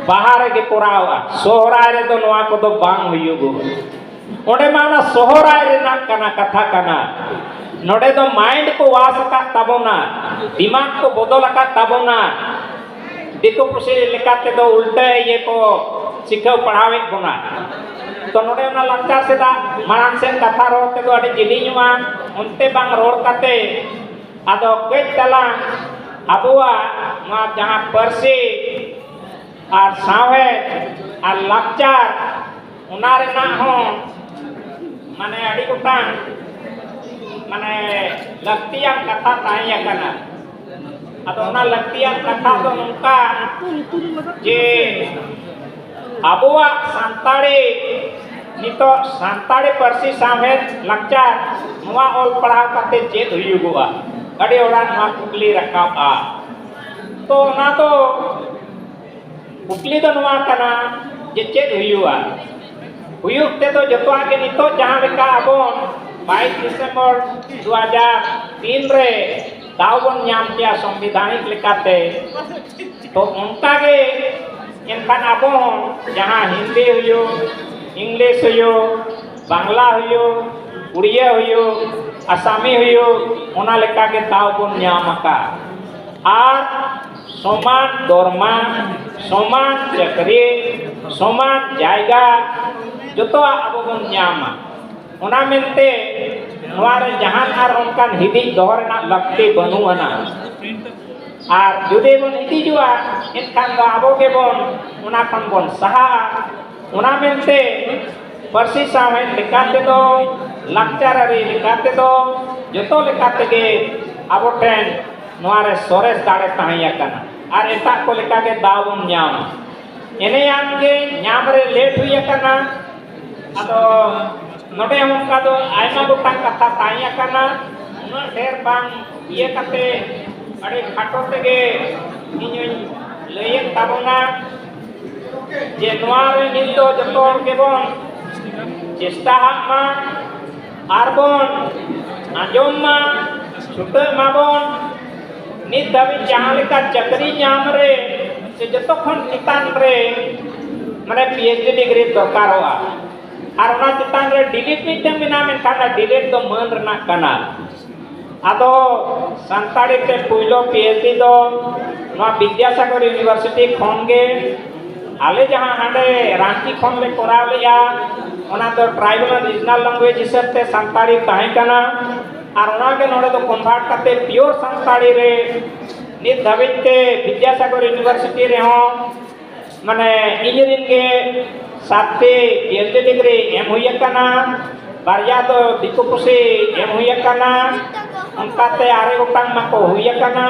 ᱵᱟᱦᱟ ᱨᱮᱜᱮ ᱠᱚᱨᱟᱣᱚᱜᱼᱟ, ᱥᱚᱦᱨᱟᱭ ᱨᱮᱫᱚ ᱱᱚᱣᱟ ᱠᱚᱫᱚ ᱵᱟᱝ ᱦᱩᱭᱩᱜᱚᱜᱼᱟ᱾ ᱚᱸᱰᱮ ᱢᱟ ᱚᱱᱟ ᱥᱚᱦᱨᱟᱭ ᱨᱮᱱᱟᱜ ᱠᱟᱱᱟ, ᱠᱟᱛᱷᱟ ᱠᱟᱱᱟ᱾ ᱱᱚᱰᱮ ᱫᱚ ᱢᱟᱭᱤᱱᱰ ᱠᱚ ᱣᱟᱥ ᱟᱠᱟᱫ ᱛᱟᱵᱚᱱᱟ, ᱫᱤᱢᱟᱜᱽ ᱠᱚ ᱵᱚᱫᱚᱞ ᱟᱠᱟᱫ ᱛᱟᱵᱚᱱᱟ᱾ ᱫᱤᱠᱩ ᱯᱩᱥᱤ ᱞᱮᱠᱟ ᱛᱮᱫᱚ ᱩᱞᱴᱟᱹ ᱤᱭᱟᱹ ᱠᱚ ᱥᱤᱠᱷᱟᱹᱣ ᱯᱟᱲᱦᱟᱣᱮᱫ ᱵᱚᱱᱟ᱾ ᱛᱚ ᱱᱚᱰᱮ ᱚᱱᱟ ᱞᱟᱠᱪᱟᱨ ᱥᱮᱫᱟᱜ ᱢᱟᱲᱟᱝ ᱥᱮᱫ ᱠᱟᱛᱷᱟ ᱨᱚᱲ ᱛᱮᱫᱚ ᱟᱹᱰᱤ ᱡᱤᱞᱤᱧᱚᱜᱼᱟ, ᱚᱱᱛᱮ ᱵᱟᱝ ᱨᱚᱲ ᱠᱟᱛᱮ ᱟᱫᱚ ᱠᱟᱹᱡ ᱛᱟᱞᱟᱝ ᱟᱵᱚᱣᱟᱜ ᱱᱚᱣᱟ ᱡᱟᱦᱟᱸ ᱯᱟᱹᱨᱥᱤ ᱟᱨ ᱥᱟᱶᱦᱮᱫ ᱟᱨ ᱞᱟᱠᱪᱟᱨ, ᱚᱱᱟ ᱨᱮᱱᱟᱜ ᱦᱚᱸ ᱢᱟᱱᱮ ᱟᱹᱰᱤ ᱜᱚᱴᱟᱝ ᱢᱟᱱᱮ ᱞᱟᱹᱠᱛᱤᱭᱟᱱ ᱠᱟᱛᱷᱟ ᱛᱟᱦᱮᱸ ᱟᱠᱟᱱᱟ᱾ ᱟᱫᱚ ᱚᱱᱟ ᱞᱟᱹᱠᱛᱤᱭᱟᱱ ᱠᱟᱛᱷᱟ ᱫᱚ ᱱᱚᱝᱠᱟ ᱡᱮ ᱟᱵᱚᱣᱟᱜ ᱥᱟᱱᱛᱟᱲᱤ, ᱱᱤᱛᱚᱜ ᱥᱟᱱᱛᱟᱲᱤ ᱯᱟᱹᱨᱥᱤ ᱥᱟᱶᱦᱮᱫ ᱞᱟᱠᱪᱟᱨ, ᱱᱚᱣᱟ ᱚᱞ ᱯᱟᱲᱦᱟᱣ ᱠᱟᱛᱮ ᱪᱮᱫ ᱦᱩᱭᱩᱜᱚᱜᱼᱟ? ᱟᱹᱰᱤ ᱦᱚᱲᱟᱜ ᱱᱚᱣᱟ ᱠᱩᱠᱞᱤ ᱨᱟᱠᱟᱵᱼᱟ᱾ ᱛᱚ ᱚᱱᱟ ᱫᱚ ᱠᱩᱠᱞᱤ ᱫᱚ ᱱᱚᱣᱟ ᱠᱟᱱᱟ ᱡᱮ ᱪᱮᱫ ᱦᱩᱭᱩᱜᱼᱟ? ᱦᱩᱭᱩᱜ ᱛᱮᱫᱚ ᱡᱚᱛᱚᱣᱟᱜ ᱜᱮ ᱱᱤᱛᱚᱜ ᱡᱟᱦᱟᱸ ᱞᱮᱠᱟ ᱟᱵᱚ ᱵᱟᱭᱤᱥ ᱰᱤᱥᱮᱢᱵᱚᱨ ᱫᱩ ᱦᱟᱡᱟᱨ ᱛᱤᱱ ᱨᱮ ᱫᱟᱣ ᱵᱚᱱ ᱧᱟᱢ ᱠᱮᱭᱟ ᱥᱚᱝᱵᱤᱫᱷᱟᱱᱤᱠ ᱞᱮᱠᱟᱛᱮ, ᱛᱚ ᱚᱱᱠᱟ ᱜᱮ ᱮᱱᱠᱷᱟᱱ ᱟᱵᱚ ᱦᱚᱸ ᱡᱟᱦᱟᱸ ᱦᱤᱱᱫᱤ ᱦᱩᱭᱩᱜ, ᱤᱝᱞᱤᱥ ᱦᱩᱭᱩᱜ, ᱵᱟᱝᱞᱟ ᱦᱩᱭᱩᱜ, ᱩᱲᱤᱭᱟ ᱦᱩᱭᱩᱜ, ᱟᱥᱟᱢᱤ ᱦᱩᱭᱩᱜ, ᱚᱱᱟ ᱞᱮᱠᱟ ᱜᱮ ᱫᱟᱣ ᱵᱚᱱ ᱧᱟᱢ ᱟᱠᱟᱫ᱾ ᱟᱨ ᱥᱚᱢᱟᱱ ᱫᱚᱨᱢᱟ, ᱥᱚᱢᱟᱱ ᱪᱟᱹᱠᱨᱤ, ᱥᱚᱢᱟᱱ ᱡᱟᱭᱜᱟ, ᱡᱚᱛᱚᱣᱟᱜ ᱟᱵᱚ ᱵᱚᱱ ᱧᱟᱢᱟ᱾ ᱚᱱᱟ ᱢᱮᱱᱛᱮ ᱱᱚᱣᱟ ᱨᱮ ᱡᱟᱦᱟᱱ ᱟᱨ ᱚᱱᱠᱟᱱ ᱦᱤᱫᱤᱡ ᱫᱚᱦᱚ ᱨᱮᱱᱟᱜ ᱞᱟᱹᱠᱛᱤ ᱵᱟᱹᱱᱩᱜ ᱟᱱᱟ᱾ ᱟᱨ ᱡᱩᱫᱤ ᱵᱚᱱ ᱦᱤᱫᱤᱡᱚᱜᱼᱟ, ᱮᱱᱠᱷᱟᱱ ᱫᱚ ᱟᱵᱚ ᱜᱮᱵᱚᱱ ᱚᱱᱟ ᱠᱷᱚᱱ ᱵᱚᱱ ᱥᱟᱦᱟᱜᱼᱟ᱾ ᱚᱱᱟ ᱢᱮᱱᱛᱮ ᱯᱟᱹᱨᱥᱤ ᱥᱟᱶᱦᱮᱫ ᱞᱮᱠᱟ ᱛᱮᱫᱚ, ᱞᱟᱠᱪᱟᱨ ᱟᱹᱨᱤ ᱞᱮᱠᱟ ᱛᱮᱫᱚ, ᱡᱚᱛᱚ ᱞᱮᱠᱟ ᱛᱮᱜᱮ ᱟᱵᱚ ᱴᱷᱮᱱ ᱱᱚᱣᱟ ᱨᱮ ᱥᱚᱨᱮᱥ ᱫᱟᱲᱮ ᱛᱟᱦᱮᱸ ᱟᱠᱟᱱᱟ ᱟᱨ ᱮᱴᱟᱜ ᱠᱚ ᱞᱮᱠᱟ ᱜᱮ ᱫᱟᱣ ᱵᱚᱱ ᱧᱟᱢᱟ᱾ ᱮᱱᱮᱭᱟᱱ ᱜᱮ ᱧᱟᱢ ᱨᱮ ᱞᱮᱴ ᱦᱩᱭ ᱟᱠᱟᱱᱟ᱾ ᱟᱫᱚ ᱱᱚᱰᱮ ᱦᱚᱸ ᱚᱱᱠᱟ ᱫᱚ ᱟᱭᱢᱟ ᱜᱚᱴᱟᱝ ᱠᱟᱛᱷᱟ ᱛᱟᱦᱮᱸ ᱟᱠᱟᱱᱟ, ᱩᱱᱟᱹᱜ ᱰᱷᱮᱨ ᱵᱟᱝ ᱤᱭᱟᱹ ᱠᱟᱛᱮ ᱟᱹᱰᱤ ᱠᱷᱟᱴᱚ ᱛᱮᱜᱮ ᱤᱧ ᱦᱚᱧ ᱞᱟᱹᱭᱮᱫ ᱛᱟᱵᱚᱱᱟ ᱡᱮ ᱱᱚᱣᱟ ᱨᱮ ᱱᱤᱛ ᱫᱚ ᱡᱚᱛᱚ ᱦᱚᱲ ᱜᱮᱵᱚᱱ ᱪᱮᱥᱴᱟ ᱦᱟᱜ ᱢᱟ ᱟᱨ ᱵᱚᱱ ᱟᱸᱡᱚᱢ ᱢᱟ, ᱪᱷᱩᱴᱟᱹᱜ ᱢᱟᱵᱚᱱ᱾ ᱱᱤᱛ ᱫᱷᱟᱹᱵᱤᱡ ᱡᱟᱦᱟᱸ ᱞᱮᱠᱟ ᱪᱟᱹᱠᱨᱤ ᱧᱟᱢ ᱨᱮ ᱥᱮ ᱡᱚᱛᱚ ᱠᱷᱚᱱ ᱪᱮᱛᱟᱱ ᱨᱮ ᱢᱟᱱᱮ ᱯᱤ ᱮᱭᱤᱪ ᱰᱤ ᱰᱤᱜᱽᱨᱤ ᱫᱚᱨᱠᱟᱨᱚᱜᱼᱟ᱾ ᱟᱨ ᱚᱱᱟ ᱪᱮᱛᱟᱱ ᱨᱮ ᱰᱤᱞᱤᱴ ᱢᱤᱫᱴᱟᱝ ᱢᱮᱱᱟᱜᱼᱟ, ᱢᱮᱱᱠᱷᱟᱱ ᱚᱱᱟ ᱰᱤᱞᱤᱴ ᱫᱚ ᱢᱟᱹᱱ ᱨᱮᱱᱟᱜ ᱠᱟᱱᱟ᱾ ᱟᱫᱚ ᱥᱟᱱᱛᱟᱲᱤ ᱛᱮ ᱯᱩᱭᱞᱩ ᱯᱤ ᱮᱭᱤᱪ ᱰᱤ ᱫᱚ ᱱᱚᱣᱟ ᱵᱤᱫᱽᱭᱟᱥᱟᱜᱚᱨ ᱤᱭᱩᱱᱤᱵᱷᱟᱨᱥᱤᱴᱤ ᱠᱷᱚᱱ ᱜᱮ ᱟᱞᱮ ᱡᱟᱦᱟᱸ ᱦᱟᱸᱰᱮ ᱨᱟᱸᱪᱤ ᱠᱷᱚᱱ ᱞᱮ ᱠᱚᱨᱟᱣ ᱞᱮᱜᱼᱟ, ᱚᱱᱟ ᱫᱚ ᱴᱨᱟᱭᱵᱟᱞ ᱨᱤᱡᱱᱟᱞ ᱞᱮᱝᱜᱩᱭᱮᱡᱽ ᱦᱤᱥᱟᱹᱵ ᱛᱮ ᱥᱟᱱᱛᱟᱲᱤ ᱛᱟᱦᱮᱸ ᱠᱟᱱᱟ᱾ ᱟᱨ ᱚᱱᱟ ᱜᱮ ᱱᱚᱰᱮ ᱫᱚ ᱠᱚᱱᱵᱷᱟᱨᱴ ᱠᱟᱛᱮ ᱯᱤᱭᱳᱨ ᱥᱟᱱᱛᱟᱲᱤ ᱨᱮ ᱱᱤᱛ ᱫᱷᱟᱹᱵᱤᱡ ᱛᱮ ᱵᱤᱫᱽᱭᱟᱥᱟᱜᱚᱨ ᱤᱭᱩᱱᱤᱵᱷᱟᱨᱥᱤᱴᱤ ᱨᱮᱦᱚᱸ ᱢᱟᱱᱮ ᱤᱧ ᱨᱮᱱ ᱜᱮ ᱥᱟᱛᱴᱤ ᱯᱤ ᱮᱭᱤᱪ ᱰᱤ ᱰᱤᱜᱽᱨᱤ ᱮᱢ ᱦᱩᱭ ᱟᱠᱟᱱᱟ, ᱵᱟᱨᱭᱟ ᱫᱚ ᱫᱤᱠᱩ ᱯᱩᱥᱤ ᱮᱢ ᱦᱩᱭ ᱟᱠᱟᱱᱟ, ᱚᱱᱠᱟᱛᱮ ᱟᱨᱮ ᱜᱚᱴᱟᱝ ᱢᱟᱠᱚ ᱦᱩᱭ ᱟᱠᱟᱱᱟ᱾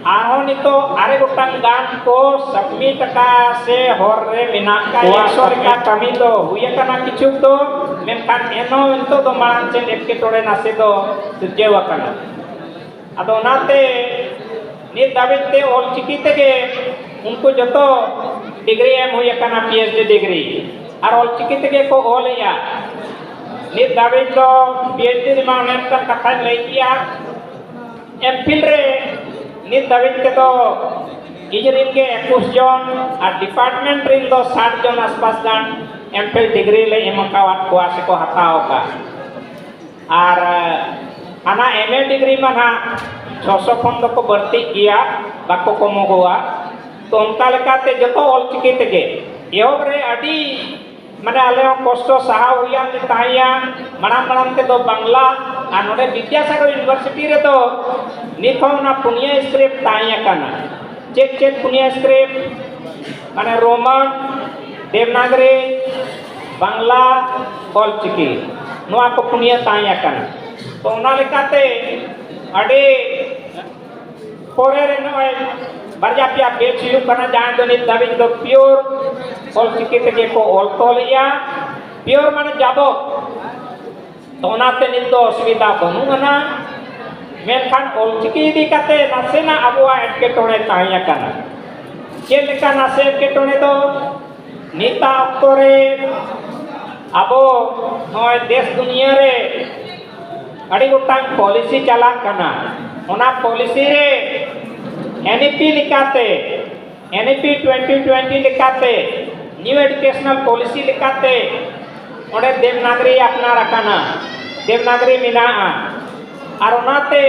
ᱟᱨᱦᱚᱸ ᱱᱤᱛᱚᱜ ᱟᱨᱮ ᱜᱚᱴᱟᱝ ᱜᱟᱱ ᱠᱚ ᱥᱟᱵᱢᱤᱴ ᱟᱠᱟᱫ ᱥᱮ ᱦᱚᱨ ᱨᱮ ᱢᱮᱱᱟᱜ ᱟᱠᱟᱫ᱾ ᱮᱠᱥᱚ ᱞᱮᱠᱟ ᱠᱟᱹᱢᱤ ᱫᱚ ᱦᱩᱭ ᱟᱠᱟᱱᱟ ᱠᱤᱪᱷᱩ ᱫᱚ, ᱢᱮᱱᱠᱷᱟᱱ ᱮᱱᱦᱚᱸ ᱱᱤᱛᱚᱜ ᱫᱚ ᱢᱟᱲᱟᱝ ᱥᱮᱫ ᱮᱴᱠᱮᱴᱚᱬᱮ ᱱᱟᱥᱮ ᱫᱚ ᱥᱤᱨᱡᱟᱹᱣ ᱟᱠᱟᱱᱟ᱾ ᱟᱫᱚ ᱚᱱᱟᱛᱮ ᱱᱤᱛ ᱫᱷᱟᱹᱵᱤᱡ ᱛᱮ ᱚᱞ ᱪᱤᱠᱤ ᱛᱮᱜᱮ ᱩᱱᱠᱩ ᱡᱚᱛᱚ ᱰᱤᱜᱽᱨᱤ ᱮᱢ ᱦᱩᱭ ᱟᱠᱟᱱᱟ, ᱯᱤ ᱮᱭᱤᱪ ᱰᱤ ᱰᱤᱜᱽᱨᱤ, ᱟᱨ ᱚᱞᱪᱤᱠᱤ ᱛᱮᱜᱮ ᱠᱚ ᱚᱞᱮᱜᱼᱟ᱾ ᱱᱤᱛ ᱫᱷᱟᱹᱵᱤᱡ ᱫᱚ ᱯᱤ ᱮᱭᱤᱪ ᱰᱤ ᱨᱮᱢᱟ ᱚᱱᱮ ᱢᱤᱫᱴᱟᱝ ᱠᱟᱛᱷᱟᱧ ᱞᱟᱹᱭ ᱠᱮᱜᱼᱟ, ᱮᱢ ᱯᱷᱤᱞ ᱨᱮ ᱱᱤᱛ ᱫᱷᱟᱹᱵᱤᱡ ᱛᱮᱫᱚ ᱤᱧ ᱨᱮᱱ ᱜᱮ ᱮᱠᱩᱥ ᱡᱚᱱ ᱟᱨ ᱰᱤᱯᱟᱨᱴᱢᱮᱱᱴ ᱨᱮᱱ ᱫᱚ ᱥᱟᱴ ᱡᱚᱱ ᱟᱥᱯᱟᱥ ᱜᱟᱱ ᱮᱢ ᱯᱷᱤᱞ ᱰᱤᱜᱽᱨᱤ ᱞᱮ ᱮᱢ ᱟᱠᱟᱣᱟᱫ ᱠᱚᱣᱟ ᱥᱮᱠᱚ ᱦᱟᱛᱟᱣ ᱟᱠᱟᱫ᱾ ᱟᱨ ᱦᱟᱱᱟ ᱮᱢ ᱮ ᱰᱤᱜᱽᱨᱤ ᱢᱟ ᱱᱟᱦᱟᱜ ᱪᱷᱚᱥᱚ ᱠᱷᱚᱱ ᱫᱚᱠᱚ ᱵᱟᱹᱲᱛᱤᱜ ᱜᱮᱭᱟ, ᱵᱟᱠᱚ ᱠᱚᱢᱚᱜᱚᱜᱼᱟ᱾ ᱛᱚ, ᱚᱱᱠᱟ ᱞᱮᱠᱟᱛᱮ ᱡᱚᱛᱚ ᱚᱞᱪᱤᱠᱤ ᱛᱮᱜᱮ ᱮᱦᱚᱵ ᱨᱮ ᱟᱹᱰᱤ, ᱢᱟᱱᱮ, ᱟᱞᱮ ᱦᱚᱸ ᱠᱚᱥᱴᱚ ᱥᱟᱦᱟᱣ ᱦᱩᱭᱟᱱ ᱞᱮ ᱛᱟᱦᱮᱸᱭᱟ᱾ ᱢᱟᱲᱟᱝ ᱢᱟᱲᱟᱝ ᱛᱮᱫᱚ ᱵᱟᱝᱞᱟ, ᱟᱨ ᱱᱚᱰᱮ ᱵᱤᱫᱽᱫᱟᱥᱟᱜᱚᱨ ᱤᱭᱩᱱᱤᱵᱷᱟᱨᱥᱤᱴᱤ ᱨᱮᱫᱚ ᱱᱤᱛ ᱦᱚᱸ ᱚᱱᱟ ᱯᱩᱱᱭᱟᱹ ᱥᱠᱨᱤᱯᱴ ᱛᱟᱦᱮᱸ ᱟᱠᱟᱱᱟ᱾ ᱪᱮᱫ ᱪᱮᱫ ᱯᱩᱱᱭᱟᱹ ᱥᱠᱨᱤᱯᱴ? ᱢᱟᱱᱮ, ᱨᱳᱢᱟᱱ, ᱫᱮᱵᱽᱱᱟᱜᱽᱨᱤ, ᱵᱟᱝᱞᱟ, ᱚᱞᱪᱤᱠᱤ, ᱱᱚᱣᱟ ᱠᱚ ᱯᱩᱱᱭᱟᱹ ᱛᱟᱦᱮᱸ ᱟᱠᱟᱱᱟ᱾ ᱛᱚ, ᱚᱱᱟ ᱞᱮᱠᱟᱛᱮ ᱟᱹᱰᱤ ᱯᱚᱨᱮ ᱨᱮ ᱱᱚᱜᱼᱚᱭ ᱵᱟᱨᱭᱟ ᱯᱮᱭᱟ ᱵᱮᱪ ᱦᱩᱭᱩᱜ ᱠᱟᱱᱟ, ᱡᱟᱦᱟᱸ ᱫᱚ ᱱᱤᱛ ᱫᱷᱟᱹᱵᱤᱡ ᱫᱚ ᱯᱤᱭᱳᱨ ᱚᱞᱪᱤᱠᱤ ᱛᱮᱜᱮ ᱠᱚ ᱚᱞ ᱛᱚᱞᱮᱜᱼᱟ᱾ ᱯᱤᱭᱳᱨ ᱢᱟᱱᱮ ᱡᱟᱵᱚᱛ᱾ ᱛᱚ, ᱚᱱᱟᱛᱮ ᱱᱤᱛ ᱫᱚ ᱚᱥᱩᱵᱤᱫᱷᱟ ᱵᱟᱹᱱᱩᱜ ᱟᱱᱟ᱾ ᱢᱮᱱᱠᱷᱟᱱ ᱚᱞᱪᱤᱠᱤ ᱤᱫᱤ ᱠᱟᱛᱮ ᱱᱟᱥᱮᱱᱟᱜ ᱟᱵᱚᱣᱟᱜ ᱮᱴᱠᱮᱴᱚᱬᱮ ᱛᱟᱦᱮᱸ ᱟᱠᱟᱱᱟ᱾ ᱪᱮᱫ ᱞᱮᱠᱟ ᱱᱟᱥᱮ ᱮᱴᱠᱮᱴᱚᱬᱮ ᱫᱚ? ᱱᱤᱛᱟᱜ ᱚᱠᱛᱚ ᱨᱮ ᱟᱵᱚ ᱱᱚᱜᱼᱚᱭ ᱫᱮᱥ ᱫᱩᱱᱤᱭᱟᱹ ᱨᱮ ᱟᱹᱰᱤ ᱜᱚᱴᱟᱝ ᱯᱚᱞᱤᱥᱤ ᱪᱟᱞᱟᱜ ᱠᱟᱱᱟ᱾ ᱚᱱᱟ ᱯᱚᱞᱤᱥᱤ ᱨᱮ ᱮᱱ ᱤ ᱯᱤ ᱞᱮᱠᱟᱛᱮ, ᱮᱱ ᱤ ᱯᱤ ᱴᱩᱭᱮᱱᱴᱤ ᱴᱩᱭᱮᱱᱴᱤ ᱞᱮᱠᱟᱛᱮ, ᱱᱤᱭᱩ ᱮᱰᱩᱠᱮᱥᱚᱱᱟᱞ ᱯᱚᱞᱤᱥᱤ ᱞᱮᱠᱟᱛᱮ ᱚᱸᱰᱮ ᱫᱮᱵᱽᱱᱟᱜᱽᱨᱤ ᱟᱯᱱᱟᱨ ᱟᱠᱟᱱᱟ, ᱫᱮᱵᱽᱱᱟᱜᱽᱨᱤ ᱢᱮᱱᱟᱜᱼᱟ᱾ ᱟᱨ ᱚᱱᱟᱛᱮ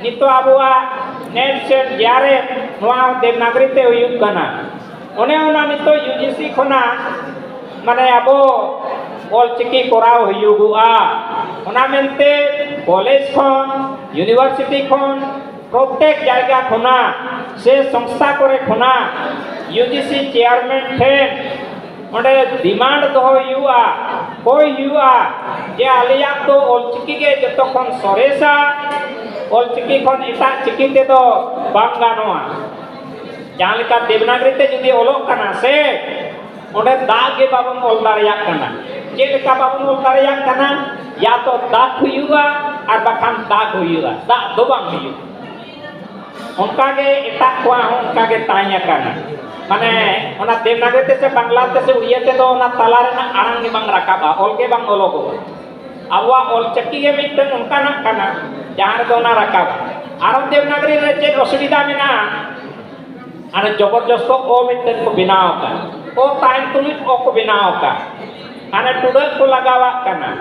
ᱱᱤᱛᱚᱜ ᱟᱵᱚᱣᱟᱜ ᱱᱮᱴ ᱥᱮᱴ ᱡᱮ ᱟᱨ ᱮᱯᱷ ᱱᱚᱣᱟ ᱦᱚᱸ ᱫᱮᱵᱽᱱᱟᱜᱽᱨᱤ ᱛᱮ ᱦᱩᱭᱩᱜ ᱠᱟᱱᱟ᱾ ᱚᱱᱮ ᱚᱱᱟ ᱱᱤᱛᱚᱜ ᱭᱩ ᱡᱤ ᱥᱤ ᱠᱷᱚᱱᱟᱜ, ᱢᱟᱱᱮ, ᱟᱵᱚ ᱚᱞᱪᱤᱠᱤ ᱠᱚᱨᱟᱣ ᱦᱩᱭᱩᱜᱚᱜᱼᱟ᱾ ᱚᱱᱟ ᱢᱮᱱᱛᱮ ᱠᱚᱞᱮᱡᱽ ᱠᱷᱚᱱ, ᱤᱭᱩᱱᱤᱵᱷᱟᱨᱥᱤᱴᱤ ᱠᱷᱚᱱ, ᱯᱨᱚᱛᱮᱠ ᱡᱟᱭᱜᱟ ᱠᱷᱚᱱᱟᱜ ᱥᱮ ᱥᱚᱝᱥᱛᱷᱟ ᱠᱚᱨᱮ ᱠᱷᱚᱱᱟᱜ ᱭᱩ ᱡᱤ ᱥᱤ ᱪᱮᱭᱟᱨᱢᱮᱱ ᱴᱷᱮᱱ ᱚᱸᱰᱮ ᱰᱤᱢᱟᱱᱰ ᱫᱚᱦᱚ ᱦᱩᱭᱩᱜᱼᱟ, ᱠᱚᱭ ᱦᱩᱭᱩᱜᱼᱟ ᱡᱮ ᱟᱞᱮᱭᱟᱜ ᱫᱚ ᱚᱞᱪᱤᱠᱤ ᱜᱮ ᱡᱚᱛᱚ ᱠᱷᱚᱱ ᱥᱚᱨᱮᱥᱟ, ᱚᱞᱪᱤᱠᱤ ᱠᱷᱚᱱ ᱮᱴᱟᱜ ᱪᱤᱠᱤ ᱛᱮᱫᱚ ᱵᱟᱝ ᱜᱟᱱᱚᱜᱼᱟ᱾ ᱡᱟᱦᱟᱸ ᱞᱮᱠᱟ ᱫᱮᱵᱽᱱᱟᱜᱽᱨᱤ ᱛᱮ ᱡᱩᱫᱤ ᱚᱞᱚᱜ ᱠᱟᱱᱟ ᱥᱮ, ᱚᱸᱰᱮ ᱫᱟᱜ ᱜᱮ ᱵᱟᱵᱚᱱ ᱚᱞ ᱫᱟᱲᱮᱭᱟᱜ ᱠᱟᱱᱟ᱾ ᱪᱮᱫ ᱞᱮᱠᱟ ᱵᱟᱵᱚᱱ ᱚᱞ ᱫᱟᱲᱮᱭᱟᱜ ᱠᱟᱱᱟ? ᱭᱟ ᱛᱚ ᱫᱟᱜ ᱦᱩᱭᱩᱜᱼᱟ, ᱟᱨ ᱵᱟᱠᱷᱟᱱ ᱫᱟᱜ ᱦᱩᱭᱩᱜᱼᱟ, ᱫᱟᱜ ᱫᱚ ᱵᱟᱝ ᱦᱩᱭᱩᱜᱼᱟ᱾ ᱚᱱᱠᱟᱜᱮ ᱮᱴᱟᱜ ᱠᱚᱣᱟᱜ ᱦᱚᱸ ᱚᱱᱠᱟᱜᱮ ᱛᱟᱦᱮᱸ ᱟᱠᱟᱱᱟ᱾ ᱢᱟᱱᱮ ᱚᱱᱟ ᱫᱮᱵᱽᱱᱟᱜᱚᱨᱤ ᱛᱮ ᱥᱮ ᱵᱟᱝᱞᱟ ᱛᱮ ᱥᱮ ᱩᱲᱤᱭᱟ ᱛᱮᱫᱚ ᱚᱱᱟ ᱛᱟᱞᱟ ᱨᱮᱱᱟᱜ ᱟᱲᱟᱝ ᱜᱮ ᱵᱟᱝ ᱨᱟᱠᱟᱵᱼᱟ, ᱚᱞ ᱜᱮ ᱵᱟᱝ ᱚᱞᱚᱜᱚᱜᱼᱟ᱾ ᱟᱵᱚᱣᱟᱜ ᱚᱞ ᱪᱤᱠᱤ ᱜᱮ ᱢᱤᱫᱴᱟᱝ ᱚᱱᱠᱟᱱᱟᱜ ᱠᱟᱱᱟ ᱡᱟᱦᱟᱸ ᱨᱮᱫᱚ ᱚᱱᱟ ᱨᱟᱠᱟᱵᱼᱟ᱾ ᱟᱨᱚ ᱫᱮᱵᱽᱱᱟᱜᱚᱨᱤ ᱨᱮ ᱪᱮᱫ ᱚᱥᱩᱵᱤᱫᱷᱟ ᱢᱮᱱᱟᱜᱼᱟ? ᱦᱟᱱᱮ ᱡᱚᱵᱚᱨᱡᱚᱥᱛᱚ ᱚ ᱢᱤᱫᱴᱟᱝ ᱠᱚ ᱵᱮᱱᱟᱣ ᱟᱠᱟᱫ, ᱚ ᱛᱟᱦᱮᱱ ᱛᱩᱞᱩᱡ ᱚ ᱠᱚ ᱵᱮᱱᱟᱣ ᱟᱠᱟᱫ, ᱦᱟᱱᱮ ᱴᱩᱰᱟᱹᱜ ᱠᱚ ᱞᱟᱜᱟᱣᱟᱜ ᱠᱟᱱᱟ᱾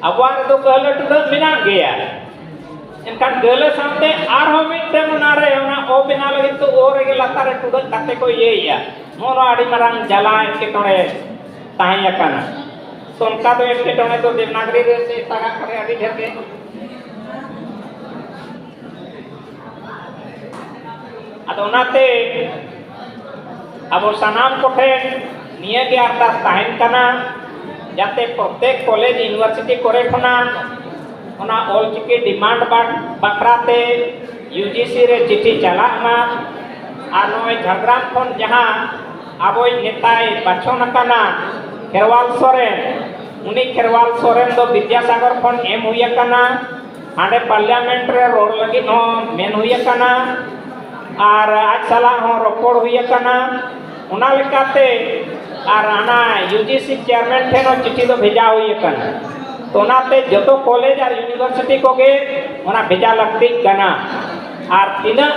ᱟᱵᱚᱣᱟᱜ ᱨᱮᱫᱚ ᱜᱟᱹᱦᱞᱟᱹ ᱴᱩᱰᱟᱹᱜ ᱢᱮᱱᱟᱜ ᱜᱮᱭᱟ, ᱮᱱᱠᱷᱟᱱ ᱜᱟᱹᱦᱞᱟᱹ ᱥᱟᱶᱛᱮ ᱟᱨᱦᱚᱸ ᱢᱤᱫᱴᱟᱝ ᱚᱱᱟᱨᱮ ᱚᱱᱟ ᱚ ᱵᱮᱱᱟᱣ ᱞᱟᱹᱜᱤᱫ ᱛᱮ ᱚ ᱨᱮᱜᱮ ᱞᱟᱛᱟᱨ ᱨᱮ ᱴᱩᱰᱟᱹᱜ ᱠᱟᱛᱮ ᱠᱚ ᱤᱭᱟᱹᱭᱮᱜᱼᱟ᱾ ᱱᱚᱜᱼᱚ ᱱᱚᱣᱟ ᱟᱹᱰᱤ ᱢᱟᱨᱟᱝ ᱡᱟᱞᱟ ᱮᱴᱠᱮᱴᱚᱬᱮ ᱛᱟᱦᱮᱸ ᱟᱠᱟᱱᱟ᱾ ᱛᱚ ᱚᱱᱠᱟ ᱫᱚ ᱮᱴᱠᱮᱴᱚᱬᱮ ᱫᱚ ᱫᱮᱵᱽᱱᱟᱜᱚᱨᱤ ᱨᱮ ᱥᱮ ᱮᱴᱟᱜᱟᱜ ᱠᱚᱨᱮ ᱟᱹᱰᱤ ᱰᱷᱮᱨ ᱜᱮ᱾ ᱟᱫᱚ ᱚᱱᱟᱛᱮ ᱟᱵᱚ ᱥᱟᱱᱟᱢ ᱠᱚᱴᱷᱮᱱ ᱱᱤᱭᱟᱹ ᱜᱮ ᱟᱨᱫᱟᱥ ᱛᱟᱦᱮᱱ ᱠᱟᱱᱟ, ᱡᱟᱛᱮ ᱯᱨᱚᱛᱮᱠ ᱠᱚᱞᱮᱡᱽ ᱤᱭᱩᱱᱤᱵᱷᱟᱨᱥᱤᱴᱤ ᱠᱚᱨᱮ ᱠᱷᱚᱱᱟᱜ ᱚᱱᱟ ᱚᱞᱪᱤᱠᱤ ᱰᱤᱢᱟᱱᱰ ᱵᱟ-, ᱵᱟᱠᱷᱨᱟ ᱛᱮ ᱭᱩ ᱡᱤ ᱥᱤ ᱨᱮ ᱪᱤᱴᱷᱤ ᱪᱟᱞᱟᱜ ᱢᱟ᱾ ᱟᱨ ᱱᱚᱜᱼᱚᱭ ᱡᱷᱟᱲᱜᱨᱟᱢ ᱠᱷᱚᱱ ᱡᱟᱦᱟᱸ ᱟᱵᱚᱭᱤᱡ ᱱᱮᱛᱟᱭ ᱵᱟᱪᱷᱚᱱ ᱟᱠᱟᱱᱟ ᱠᱷᱮᱨᱣᱟᱞ ᱥᱚᱨᱮᱱ, ᱩᱱᱤ ᱠᱷᱮᱨᱣᱟᱞ ᱥᱚᱨᱮᱱ ᱫᱚ ᱵᱤᱫᱽᱭᱟᱥᱟᱜᱚᱨ ᱠᱷᱚᱱ ᱮᱢ ᱦᱩᱭ ᱟᱠᱟᱱᱟ᱾ ᱦᱟᱸᱰᱮ ᱯᱟᱨᱞᱤᱭᱟᱢᱮᱱᱴ ᱨᱮ ᱨᱚᱲ ᱞᱟᱹᱜᱤᱫ ᱦᱚᱸ ᱢᱮᱱ ᱦᱩᱭ ᱟᱠᱟᱱᱟ ᱟᱨ ᱟᱡ ᱥᱟᱞᱟᱜ ᱦᱚᱸ ᱨᱚᱯᱚᱲ ᱦᱩᱭ ᱟᱠᱟᱱᱟ᱾ ᱚᱱᱟ ᱞᱮᱠᱟᱛᱮ ᱟᱨ ᱦᱟᱱᱟ ᱭᱩ ᱡᱤ ᱥᱤ ᱪᱮᱭᱟᱨᱢᱮᱱ ᱴᱷᱮᱱ ᱦᱚᱸ ᱪᱤᱴᱷᱤ ᱫᱚ ᱵᱷᱮᱡᱟ ᱦᱩᱭ ᱟᱠᱟᱱᱟ᱾ ᱛᱚ ᱚᱱᱟᱛᱮ ᱡᱚᱛᱚ ᱠᱚᱞᱮᱡᱽ ᱟᱨ ᱤᱭᱩᱱᱤᱵᱷᱟᱨᱥᱤᱴᱤ ᱠᱚᱜᱮ ᱚᱱᱟ ᱵᱷᱮᱡᱟ ᱞᱟᱹᱠᱛᱤᱜ ᱠᱟᱱᱟ᱾ ᱟᱨ ᱛᱤᱱᱟᱹᱜ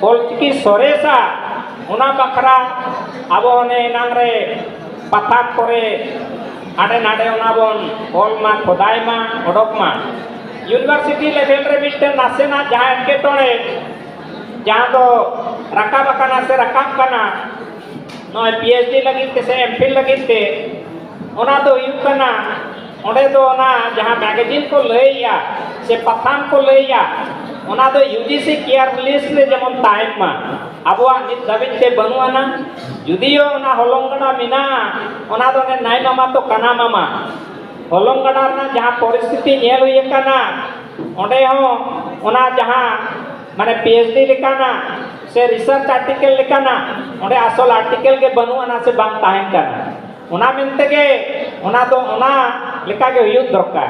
ᱚᱞᱪᱤᱠᱤ ᱥᱚᱨᱮᱥᱟ ᱚᱱᱟ ᱵᱟᱠᱷᱨᱟ ᱟᱵᱚ ᱚᱱᱮ ᱮᱱᱟᱝ ᱨᱮ ᱯᱟᱛᱷᱟᱢ ᱠᱚᱨᱮ ᱦᱟᱸᱰᱮ ᱱᱟᱰᱮ ᱚᱱᱟ ᱵᱚᱱ ᱚᱞ ᱢᱟ, ᱠᱷᱚᱫᱟᱭ ᱢᱟ, ᱚᱰᱚᱠ ᱢᱟ᱾ ᱤᱭᱩᱱᱤᱵᱷᱟᱨᱥᱤᱴᱤ ᱞᱮᱵᱮᱞ ᱨᱮ ᱢᱤᱫᱴᱮᱱ ᱱᱟᱥᱮᱱᱟᱜ ᱡᱟᱦᱟᱸ ᱮᱴᱠᱮᱴᱚᱬᱮ ᱡᱟᱦᱟᱸ ᱫᱚ ᱨᱟᱠᱟᱵ ᱟᱠᱟᱱᱟ ᱥᱮ ᱨᱟᱠᱟᱵ ᱠᱟᱱᱟ, ᱱᱚᱜᱼᱚᱭ ᱯᱤ ᱮᱭᱤᱪ ᱰᱤ ᱞᱟᱹᱜᱤᱫ ᱛᱮ ᱥᱮ ᱮᱢ ᱯᱷᱤᱞ ᱞᱟᱹᱜᱤᱫ ᱛᱮ, ᱚᱱᱟ ᱫᱚ ᱦᱩᱭᱩᱜ ᱠᱟᱱᱟ ᱚᱸᱰᱮ ᱫᱚ ᱚᱱᱟ ᱡᱟᱦᱟᱸ ᱢᱮᱜᱟᱡᱤᱱ ᱠᱚ ᱞᱟᱹᱭᱮᱜᱼᱟ ᱥᱮ ᱯᱟᱛᱷᱟᱢ ᱠᱚ ᱞᱟᱹᱭᱮᱜᱼᱟ, ᱚᱱᱟ ᱫᱚ ᱭᱩ ᱡᱤ ᱥᱤ ᱠᱮᱭᱟᱨ ᱞᱤᱥᱴ ᱨᱮ ᱡᱮᱢᱚᱱ ᱛᱟᱦᱮᱱ ᱢᱟ᱾ ᱟᱵᱚᱣᱟᱜ ᱱᱤᱛ ᱫᱷᱟᱹᱵᱤᱡ ᱛᱮ ᱵᱟᱹᱱᱩᱜ ᱟᱱᱟ᱾ ᱡᱩᱫᱤᱭᱳ ᱚᱱᱟ ᱦᱚᱞᱚᱝ ᱜᱟᱰᱟ ᱢᱮᱱᱟᱜᱼᱟ, ᱚᱱᱟ ᱫᱚ ᱚᱱᱮ ᱱᱟᱭ ᱢᱟᱢᱟ ᱛᱚ ᱠᱟᱱᱟ ᱢᱟᱢᱟ᱾ ᱦᱚᱞᱚᱝ ᱜᱟᱰᱟ ᱨᱮᱱᱟᱜ ᱡᱟᱦᱟᱸ ᱯᱚᱨᱤᱥᱛᱷᱤᱛᱤ ᱧᱮᱞ ᱦᱩᱭ ᱟᱠᱟᱱᱟ, ᱚᱸᱰᱮ ᱦᱚᱸ ᱚᱱᱟ ᱡᱟᱦᱟᱸ ᱢᱟᱱᱮ ᱯᱤ ᱮᱭᱤᱪ ᱰᱤ ᱞᱮᱠᱟᱱᱟᱜ ᱥᱮ ᱨᱤᱥᱟᱨᱪ ᱟᱨᱴᱤᱠᱮᱞ ᱞᱮᱠᱟᱱᱟᱜ ᱚᱸᱰᱮ ᱟᱥᱚᱞ ᱟᱨᱴᱤᱠᱮᱞ ᱜᱮ ᱵᱟᱹᱱᱩᱜ ᱟᱱᱟ ᱥᱮ ᱵᱟᱝ ᱛᱟᱦᱮᱱ ᱠᱟᱱᱟ᱾ ᱚᱱᱟ ᱢᱮᱱᱛᱮ ᱜᱮ ᱚᱱᱟ ᱫᱚ ᱚᱱᱟ ᱞᱮᱠᱟ ᱜᱮ ᱦᱩᱭᱩᱜ ᱫᱚᱨᱠᱟᱨ᱾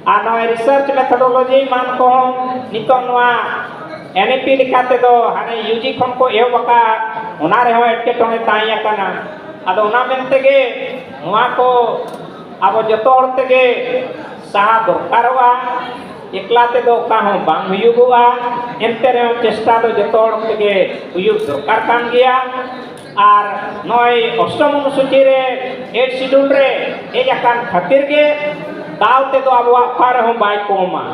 ᱟᱨ ᱱᱚᱜᱼᱚᱭ ᱨᱤᱥᱟᱨᱪ ᱢᱮᱛᱷᱳᱰᱳᱞᱚᱡᱤ ᱮᱢᱟᱱ ᱠᱚᱦᱚᱸ ᱱᱤᱛᱚᱜ ᱱᱚᱣᱟ ᱮᱱ ᱤ ᱯᱤ ᱞᱮᱠᱟ ᱛᱮᱫᱚ ᱦᱟᱱᱮ ᱭᱩ ᱡᱤ ᱠᱷᱚᱱ ᱠᱚ ᱮᱦᱚᱵ ᱟᱠᱟᱫ ᱚᱱᱟ ᱨᱮᱦᱚᱸ ᱮᱴᱠᱮᱴᱚᱬᱮ ᱛᱟᱦᱮᱸ ᱟᱠᱟᱱᱟ᱾ ᱟᱫᱚ ᱚᱱᱟ ᱢᱮᱱ ᱛᱮᱜᱮ ᱱᱚᱣᱟ ᱠᱚ ᱟᱵᱚ ᱡᱚᱛᱚ ᱦᱚᱲ ᱛᱮᱜᱮ ᱥᱟᱦᱟ ᱫᱚᱨᱠᱟᱨᱚᱜᱼᱟ᱾ ᱮᱠᱞᱟ ᱛᱮᱫᱚ ᱚᱠᱟ ᱦᱚᱸ ᱵᱟᱝ ᱦᱩᱭᱩᱜᱚᱜᱼᱟ᱾ ᱮᱱᱛᱮ ᱨᱮᱦᱚᱸ ᱪᱮᱥᱴᱟ ᱫᱚ ᱡᱚᱛᱚ ᱦᱚᱲ ᱛᱮᱜᱮ ᱦᱩᱭᱩᱜ ᱫᱚᱨᱠᱟᱨ ᱠᱟᱱ ᱜᱮᱭᱟ᱾ ᱟᱨ ᱱᱚᱜᱼᱚᱭ ᱚᱥᱴᱚᱢ ᱚᱱᱩᱥᱩᱪᱤ ᱨᱮ, ᱮᱭᱤᱴ ᱥᱤᱰᱩᱞ ᱨᱮ ᱦᱮᱡ ᱟᱠᱟᱱ ᱠᱷᱟᱹᱛᱤᱨ ᱜᱮ ᱫᱟᱣ ᱛᱮᱫᱚ ᱟᱵᱚᱣᱟᱜ ᱚᱠᱟ ᱨᱮᱦᱚᱸ ᱵᱟᱭ ᱠᱚᱢᱟ᱾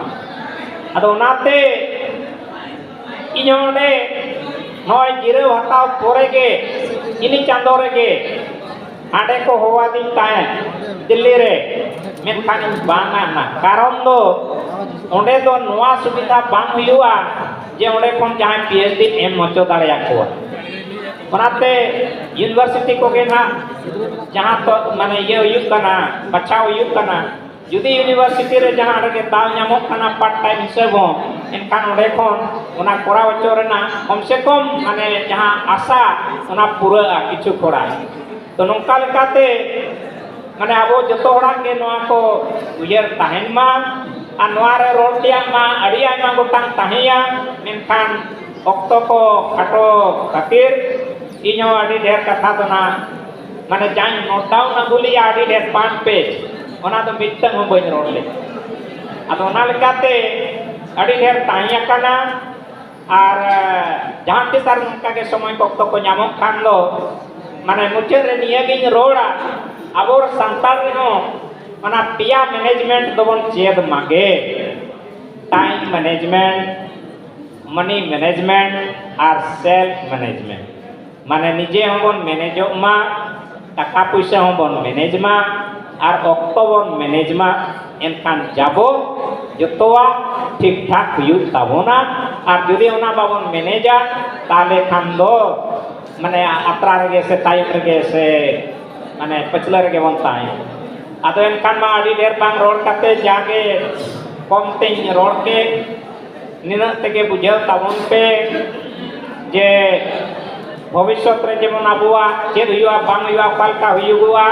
ᱟᱫᱚ ᱚᱱᱟᱛᱮ ᱤᱧ ᱦᱚᱸ ᱚᱸᱰᱮ ᱱᱚᱜᱼᱚᱭ ᱡᱤᱨᱟᱹᱣ ᱦᱟᱛᱟᱣ ᱯᱚᱨᱮ ᱜᱮ, ᱤᱱᱟᱹ ᱪᱟᱸᱫᱚ ᱨᱮᱜᱮ ᱦᱟᱸᱰᱮ ᱠᱚ ᱦᱚᱦᱚᱣᱟᱫᱤᱧ ᱛᱟᱦᱮᱸᱫ ᱫᱤᱞᱞᱤ ᱨᱮ, ᱢᱮᱱᱠᱷᱟᱱ ᱤᱧ ᱵᱟᱝ ᱟᱱᱟ᱾ ᱠᱟᱨᱚᱱ ᱫᱚ ᱚᱸᱰᱮ ᱫᱚ ᱱᱚᱣᱟ ᱥᱩᱵᱤᱫᱷᱟ ᱵᱟᱝ ᱦᱩᱭᱩᱜᱼᱟ ᱡᱮ ᱚᱸᱰᱮ ᱠᱷᱚᱱ ᱡᱟᱦᱟᱸᱭ ᱯᱤ ᱮᱭᱤᱪ ᱰᱤ ᱮᱢ ᱦᱚᱪᱚ ᱫᱟᱲᱮᱭᱟᱠᱚᱣᱟ᱾ ᱚᱱᱟᱛᱮ ᱤᱭᱩᱱᱤᱵᱷᱟᱨᱥᱤᱴᱤ ᱠᱚᱜᱮ ᱱᱟᱜ ᱡᱟᱦᱟᱸ ᱛᱚ ᱢᱟᱱᱮ ᱤᱭᱟᱹ ᱦᱩᱭᱩᱜ ᱠᱟᱱᱟ, ᱵᱟᱪᱷᱟᱣ ᱦᱩᱭᱩᱜ ᱠᱟᱱᱟ᱾ ᱡᱩᱫᱤ ᱤᱭᱩᱱᱤᱵᱷᱟᱨᱥᱤᱴᱤ ᱨᱮ ᱡᱟᱦᱟᱸ ᱨᱮᱜᱮ ᱫᱟᱣ ᱧᱟᱢᱚᱜ ᱠᱟᱱᱟ ᱯᱟᱨᱴ ᱴᱟᱭᱤᱢ ᱦᱤᱥᱟᱹᱵ ᱦᱚᱸ, ᱮᱱᱠᱷᱟᱱ ᱚᱸᱰᱮ ᱠᱷᱚᱱ ᱚᱱᱟ ᱠᱚᱨᱟᱣ ᱦᱚᱪᱚ ᱨᱮᱱᱟᱜ ᱠᱚᱢ ᱥᱮ ᱠᱚᱢ ᱢᱟᱱᱮ ᱡᱟᱦᱟᱸ ᱟᱥᱟ, ᱚᱱᱟ ᱯᱩᱨᱟᱹᱜᱼᱟ ᱠᱤᱪᱷᱩ ᱠᱚᱲᱟ᱾ ᱛᱚ ᱱᱚᱝᱠᱟ ᱞᱮᱠᱟᱛᱮ ᱢᱟᱱᱮ ᱟᱵᱚ ᱡᱚᱛᱚ ᱦᱚᱲᱟᱜ ᱜᱮ ᱱᱚᱣᱟ ᱠᱚ ᱩᱭᱦᱟᱹᱨ ᱛᱟᱦᱮᱱ ᱢᱟ᱾ ᱟᱨ ᱱᱚᱣᱟ ᱨᱮ ᱨᱚᱲ ᱛᱮᱭᱟᱜ ᱢᱟ ᱟᱹᱰᱤ ᱟᱭᱢᱟ ᱜᱚᱴᱟᱝ ᱛᱟᱦᱮᱸᱭᱟ, ᱢᱮᱱᱠᱷᱟᱱ ᱚᱠᱛᱚ ᱠᱚ ᱠᱷᱟᱴᱚ ᱠᱷᱟᱹᱛᱤᱨ ᱤᱧ ᱦᱚᱸ ᱟᱹᱰᱤ ᱰᱷᱮᱨ ᱠᱟᱛᱷᱟ ᱫᱚ ᱱᱟᱜ ᱢᱟᱱᱮ ᱡᱟᱧ ᱱᱳᱴ ᱰᱟᱣᱩᱱ ᱟᱹᱜᱩ ᱞᱮᱜᱼᱟ ᱟᱹᱰᱤ ᱰᱷᱮᱨ ᱯᱟᱸᱪ ᱯᱮᱡᱽ, ᱚᱱᱟ ᱫᱚ ᱢᱤᱫᱴᱟᱝ ᱦᱚᱸ ᱵᱟᱹᱧ ᱨᱚᱲ ᱞᱮᱫ᱾ ᱟᱫᱚ ᱚᱱᱟ ᱞᱮᱠᱟᱛᱮ ᱟᱹᱰᱤ ᱰᱷᱮᱨ ᱛᱟᱦᱮᱸ ᱟᱠᱟᱱᱟ᱾ ᱟᱨ ᱡᱟᱦᱟᱸ ᱛᱤᱥ ᱟᱨ ᱱᱚᱝᱠᱟ ᱜᱮ ᱥᱚᱢᱚᱭ ᱠᱚ ᱚᱠᱛᱚ ᱠᱚ ᱧᱟᱢᱚᱜ ᱠᱷᱟᱱ ᱫᱚ ᱢᱟᱱᱮ ᱢᱩᱪᱟᱹᱫ ᱨᱮ ᱱᱤᱭᱟᱹᱜᱤᱧ ᱨᱚᱲᱟ, ᱟᱵᱚ ᱥᱟᱱᱛᱟᱲ ᱨᱮᱦᱚᱸ ᱚᱱᱟ ᱯᱮᱭᱟ ᱢᱮᱱᱮᱡᱽᱢᱮᱱᱴ ᱫᱚᱵᱚᱱ ᱪᱮᱫ ᱢᱟᱜᱮ᱾ ᱴᱟᱭᱤᱢ ᱢᱮᱱᱮᱡᱽᱢᱮᱱᱴ, ᱢᱟᱱᱤ ᱢᱮᱱᱮᱡᱽᱢᱮᱱᱴ ᱟᱨ ᱥᱮᱞᱯᱷ ᱢᱮᱱᱮᱡᱽᱢᱮᱱᱴ᱾ ᱢᱟᱱᱮ ᱱᱤᱡᱮ ᱦᱚᱸᱵᱚᱱ ᱢᱮᱱᱮᱡᱚᱜ ᱢᱟ, ᱴᱟᱠᱟ ᱯᱩᱭᱥᱟᱹ ᱦᱚᱸᱵᱚᱱ ᱢᱮᱱᱮᱡᱽ ᱢᱟ, ᱟᱨ ᱚᱠᱛᱚ ᱵᱚᱱ ᱢᱮᱱᱮᱡᱽ ᱢᱟ᱾ ᱮᱱᱠᱷᱟᱱ ᱡᱟᱵᱚ ᱡᱚᱛᱚᱣᱟᱜ ᱴᱷᱤᱠ ᱴᱷᱟᱠ ᱦᱩᱭᱩᱜ ᱛᱟᱵᱚᱱᱟ᱾ ᱟᱨ ᱡᱩᱫᱤ ᱚᱱᱟ ᱵᱟᱵᱚᱱ ᱢᱮᱱᱮᱡᱟ, ᱛᱟᱦᱚᱞᱮ ᱠᱷᱟᱱ ᱫᱚ ᱢᱟᱱᱮ ᱟᱛᱨᱟ ᱨᱮᱜᱮ ᱥᱮ ᱛᱟᱭᱚᱢ ᱨᱮᱜᱮ ᱥᱮ ᱢᱟᱱᱮ ᱯᱟᱹᱪᱷᱞᱟᱹ ᱨᱮᱜᱮ ᱵᱚᱱ ᱛᱟᱦᱮᱸ᱾ ᱟᱫᱚ ᱮᱱᱠᱷᱟᱱ ᱢᱟ ᱟᱹᱰᱤ ᱰᱷᱮᱨ ᱵᱟᱝ ᱨᱚᱲ ᱠᱟᱛᱮ ᱡᱟᱜᱮ ᱠᱚᱢ ᱛᱮᱧ ᱨᱚᱲ ᱠᱮᱫ᱾ ᱱᱤᱱᱟᱹᱜ ᱛᱮᱜᱮ ᱵᱩᱡᱷᱟᱹᱣ ᱛᱟᱵᱚᱱ ᱯᱮ ᱡᱮ ᱵᱷᱚᱵᱤᱥᱥᱚᱛ ᱨᱮ ᱡᱮᱢᱚᱱ ᱟᱵᱚᱣᱟᱜ ᱪᱮᱫ ᱦᱩᱭᱩᱜᱼᱟ, ᱵᱟᱝ ᱦᱩᱭᱩᱜᱼᱟ, ᱚᱠᱟ ᱞᱮᱠᱟ ᱦᱩᱭᱩᱜᱚᱜᱼᱟ,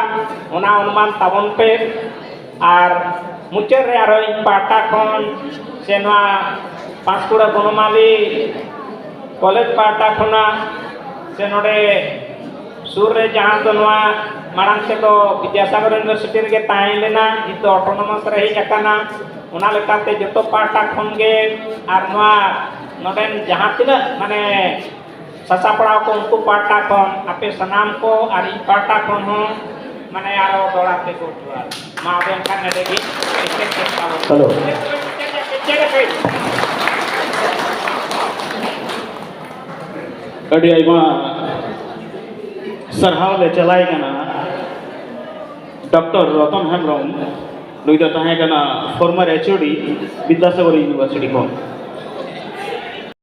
ᱚᱱᱟ ᱚᱱᱩᱢᱟᱱ ᱛᱟᱵᱚᱱ ᱯᱮ᱾ ᱟᱨ ᱢᱩᱪᱟᱹᱫ ᱨᱮ ᱟᱨᱦᱚᱸ ᱤᱧ ᱯᱟᱦᱴᱟ ᱠᱷᱚᱱ ᱥᱮ ᱱᱚᱣᱟ ᱯᱟᱸᱥᱠᱩᱲᱟᱹ ᱵᱚᱱᱚᱢᱟᱞᱤ ᱠᱚᱞᱮᱡᱽ ᱯᱟᱦᱴᱟ ᱠᱷᱚᱱᱟᱜ ᱱᱚᱰᱮ ᱥᱩᱨ ᱨᱮ ᱡᱟᱦᱟᱸ ᱫᱚ ᱱᱚᱣᱟ ᱢᱟᱲᱟᱝ ᱛᱮᱫᱚ ᱵᱤᱫᱽᱭᱟᱥᱟᱜᱚᱨ ᱤᱭᱩᱱᱤᱵᱷᱟᱨᱥᱤᱴᱤ ᱨᱮᱜᱮ ᱛᱟᱦᱮᱸ ᱞᱮᱱᱟ, ᱱᱤᱛ ᱫᱚ ᱚᱴᱳᱱᱚᱢᱟᱥ ᱨᱮ ᱦᱮᱡ ᱟᱠᱟᱱᱟ᱾ ᱚᱱᱟ ᱞᱮᱠᱟᱛᱮ ᱡᱚᱛᱚ ᱯᱟᱦᱴᱟ ᱠᱷᱚᱱ ᱜᱮ ᱟᱨ ᱱᱚᱣᱟ ᱱᱚᱰᱮᱱ ᱡᱟᱦᱟᱸ ᱛᱤᱱᱟᱹᱜ ᱢᱟᱱᱮ ᱥᱟᱥᱟᱯᱲᱟᱣ ᱠᱚ, ᱩᱱᱠᱩ ᱯᱟᱦᱴᱟ ᱠᱷᱚᱱ ᱟᱯᱮ ᱥᱟᱱᱟᱢ ᱠᱚ ᱟᱨ ᱤᱧ ᱯᱟᱦᱴᱟ ᱠᱷᱚᱱ ᱦᱚᱸ ᱢᱟᱱᱮ ᱟᱨᱚ ᱫᱚᱦᱲᱟ ᱛᱮ ᱜᱚᱰ ᱡᱚᱦᱟᱨ᱾ ᱢᱟ ᱟᱫᱚ ᱮᱱᱠᱷᱟᱱ ᱱᱚᱰᱮ ᱜᱮ ᱠᱮᱪᱮᱫ ᱠᱮᱫ ᱛᱟᱵᱚᱱ᱾ ᱦᱮᱞᱳ᱾ ᱟᱹᱰᱤ ᱟᱭᱢᱟ ᱥᱟᱨᱦᱟᱣ ᱞᱮ ᱪᱟᱞᱟᱭ ᱠᱟᱱᱟ ᱰᱚᱠᱴᱚᱨ ᱨᱚᱛᱚᱱ ᱦᱮᱢᱵᱨᱚᱢ᱾ ᱱᱩᱭ ᱫᱚ ᱛᱟᱦᱮᱸ ᱠᱟᱱᱟ ᱯᱷᱚᱨᱢᱟᱨ ᱮᱪ ᱳ ᱰᱤ ᱵᱤᱫᱽᱫᱟᱥᱟᱜᱚᱨ ᱤᱭᱩᱱᱤᱵᱷᱟᱨᱥᱤᱴᱤ ᱠᱷᱚᱱ᱾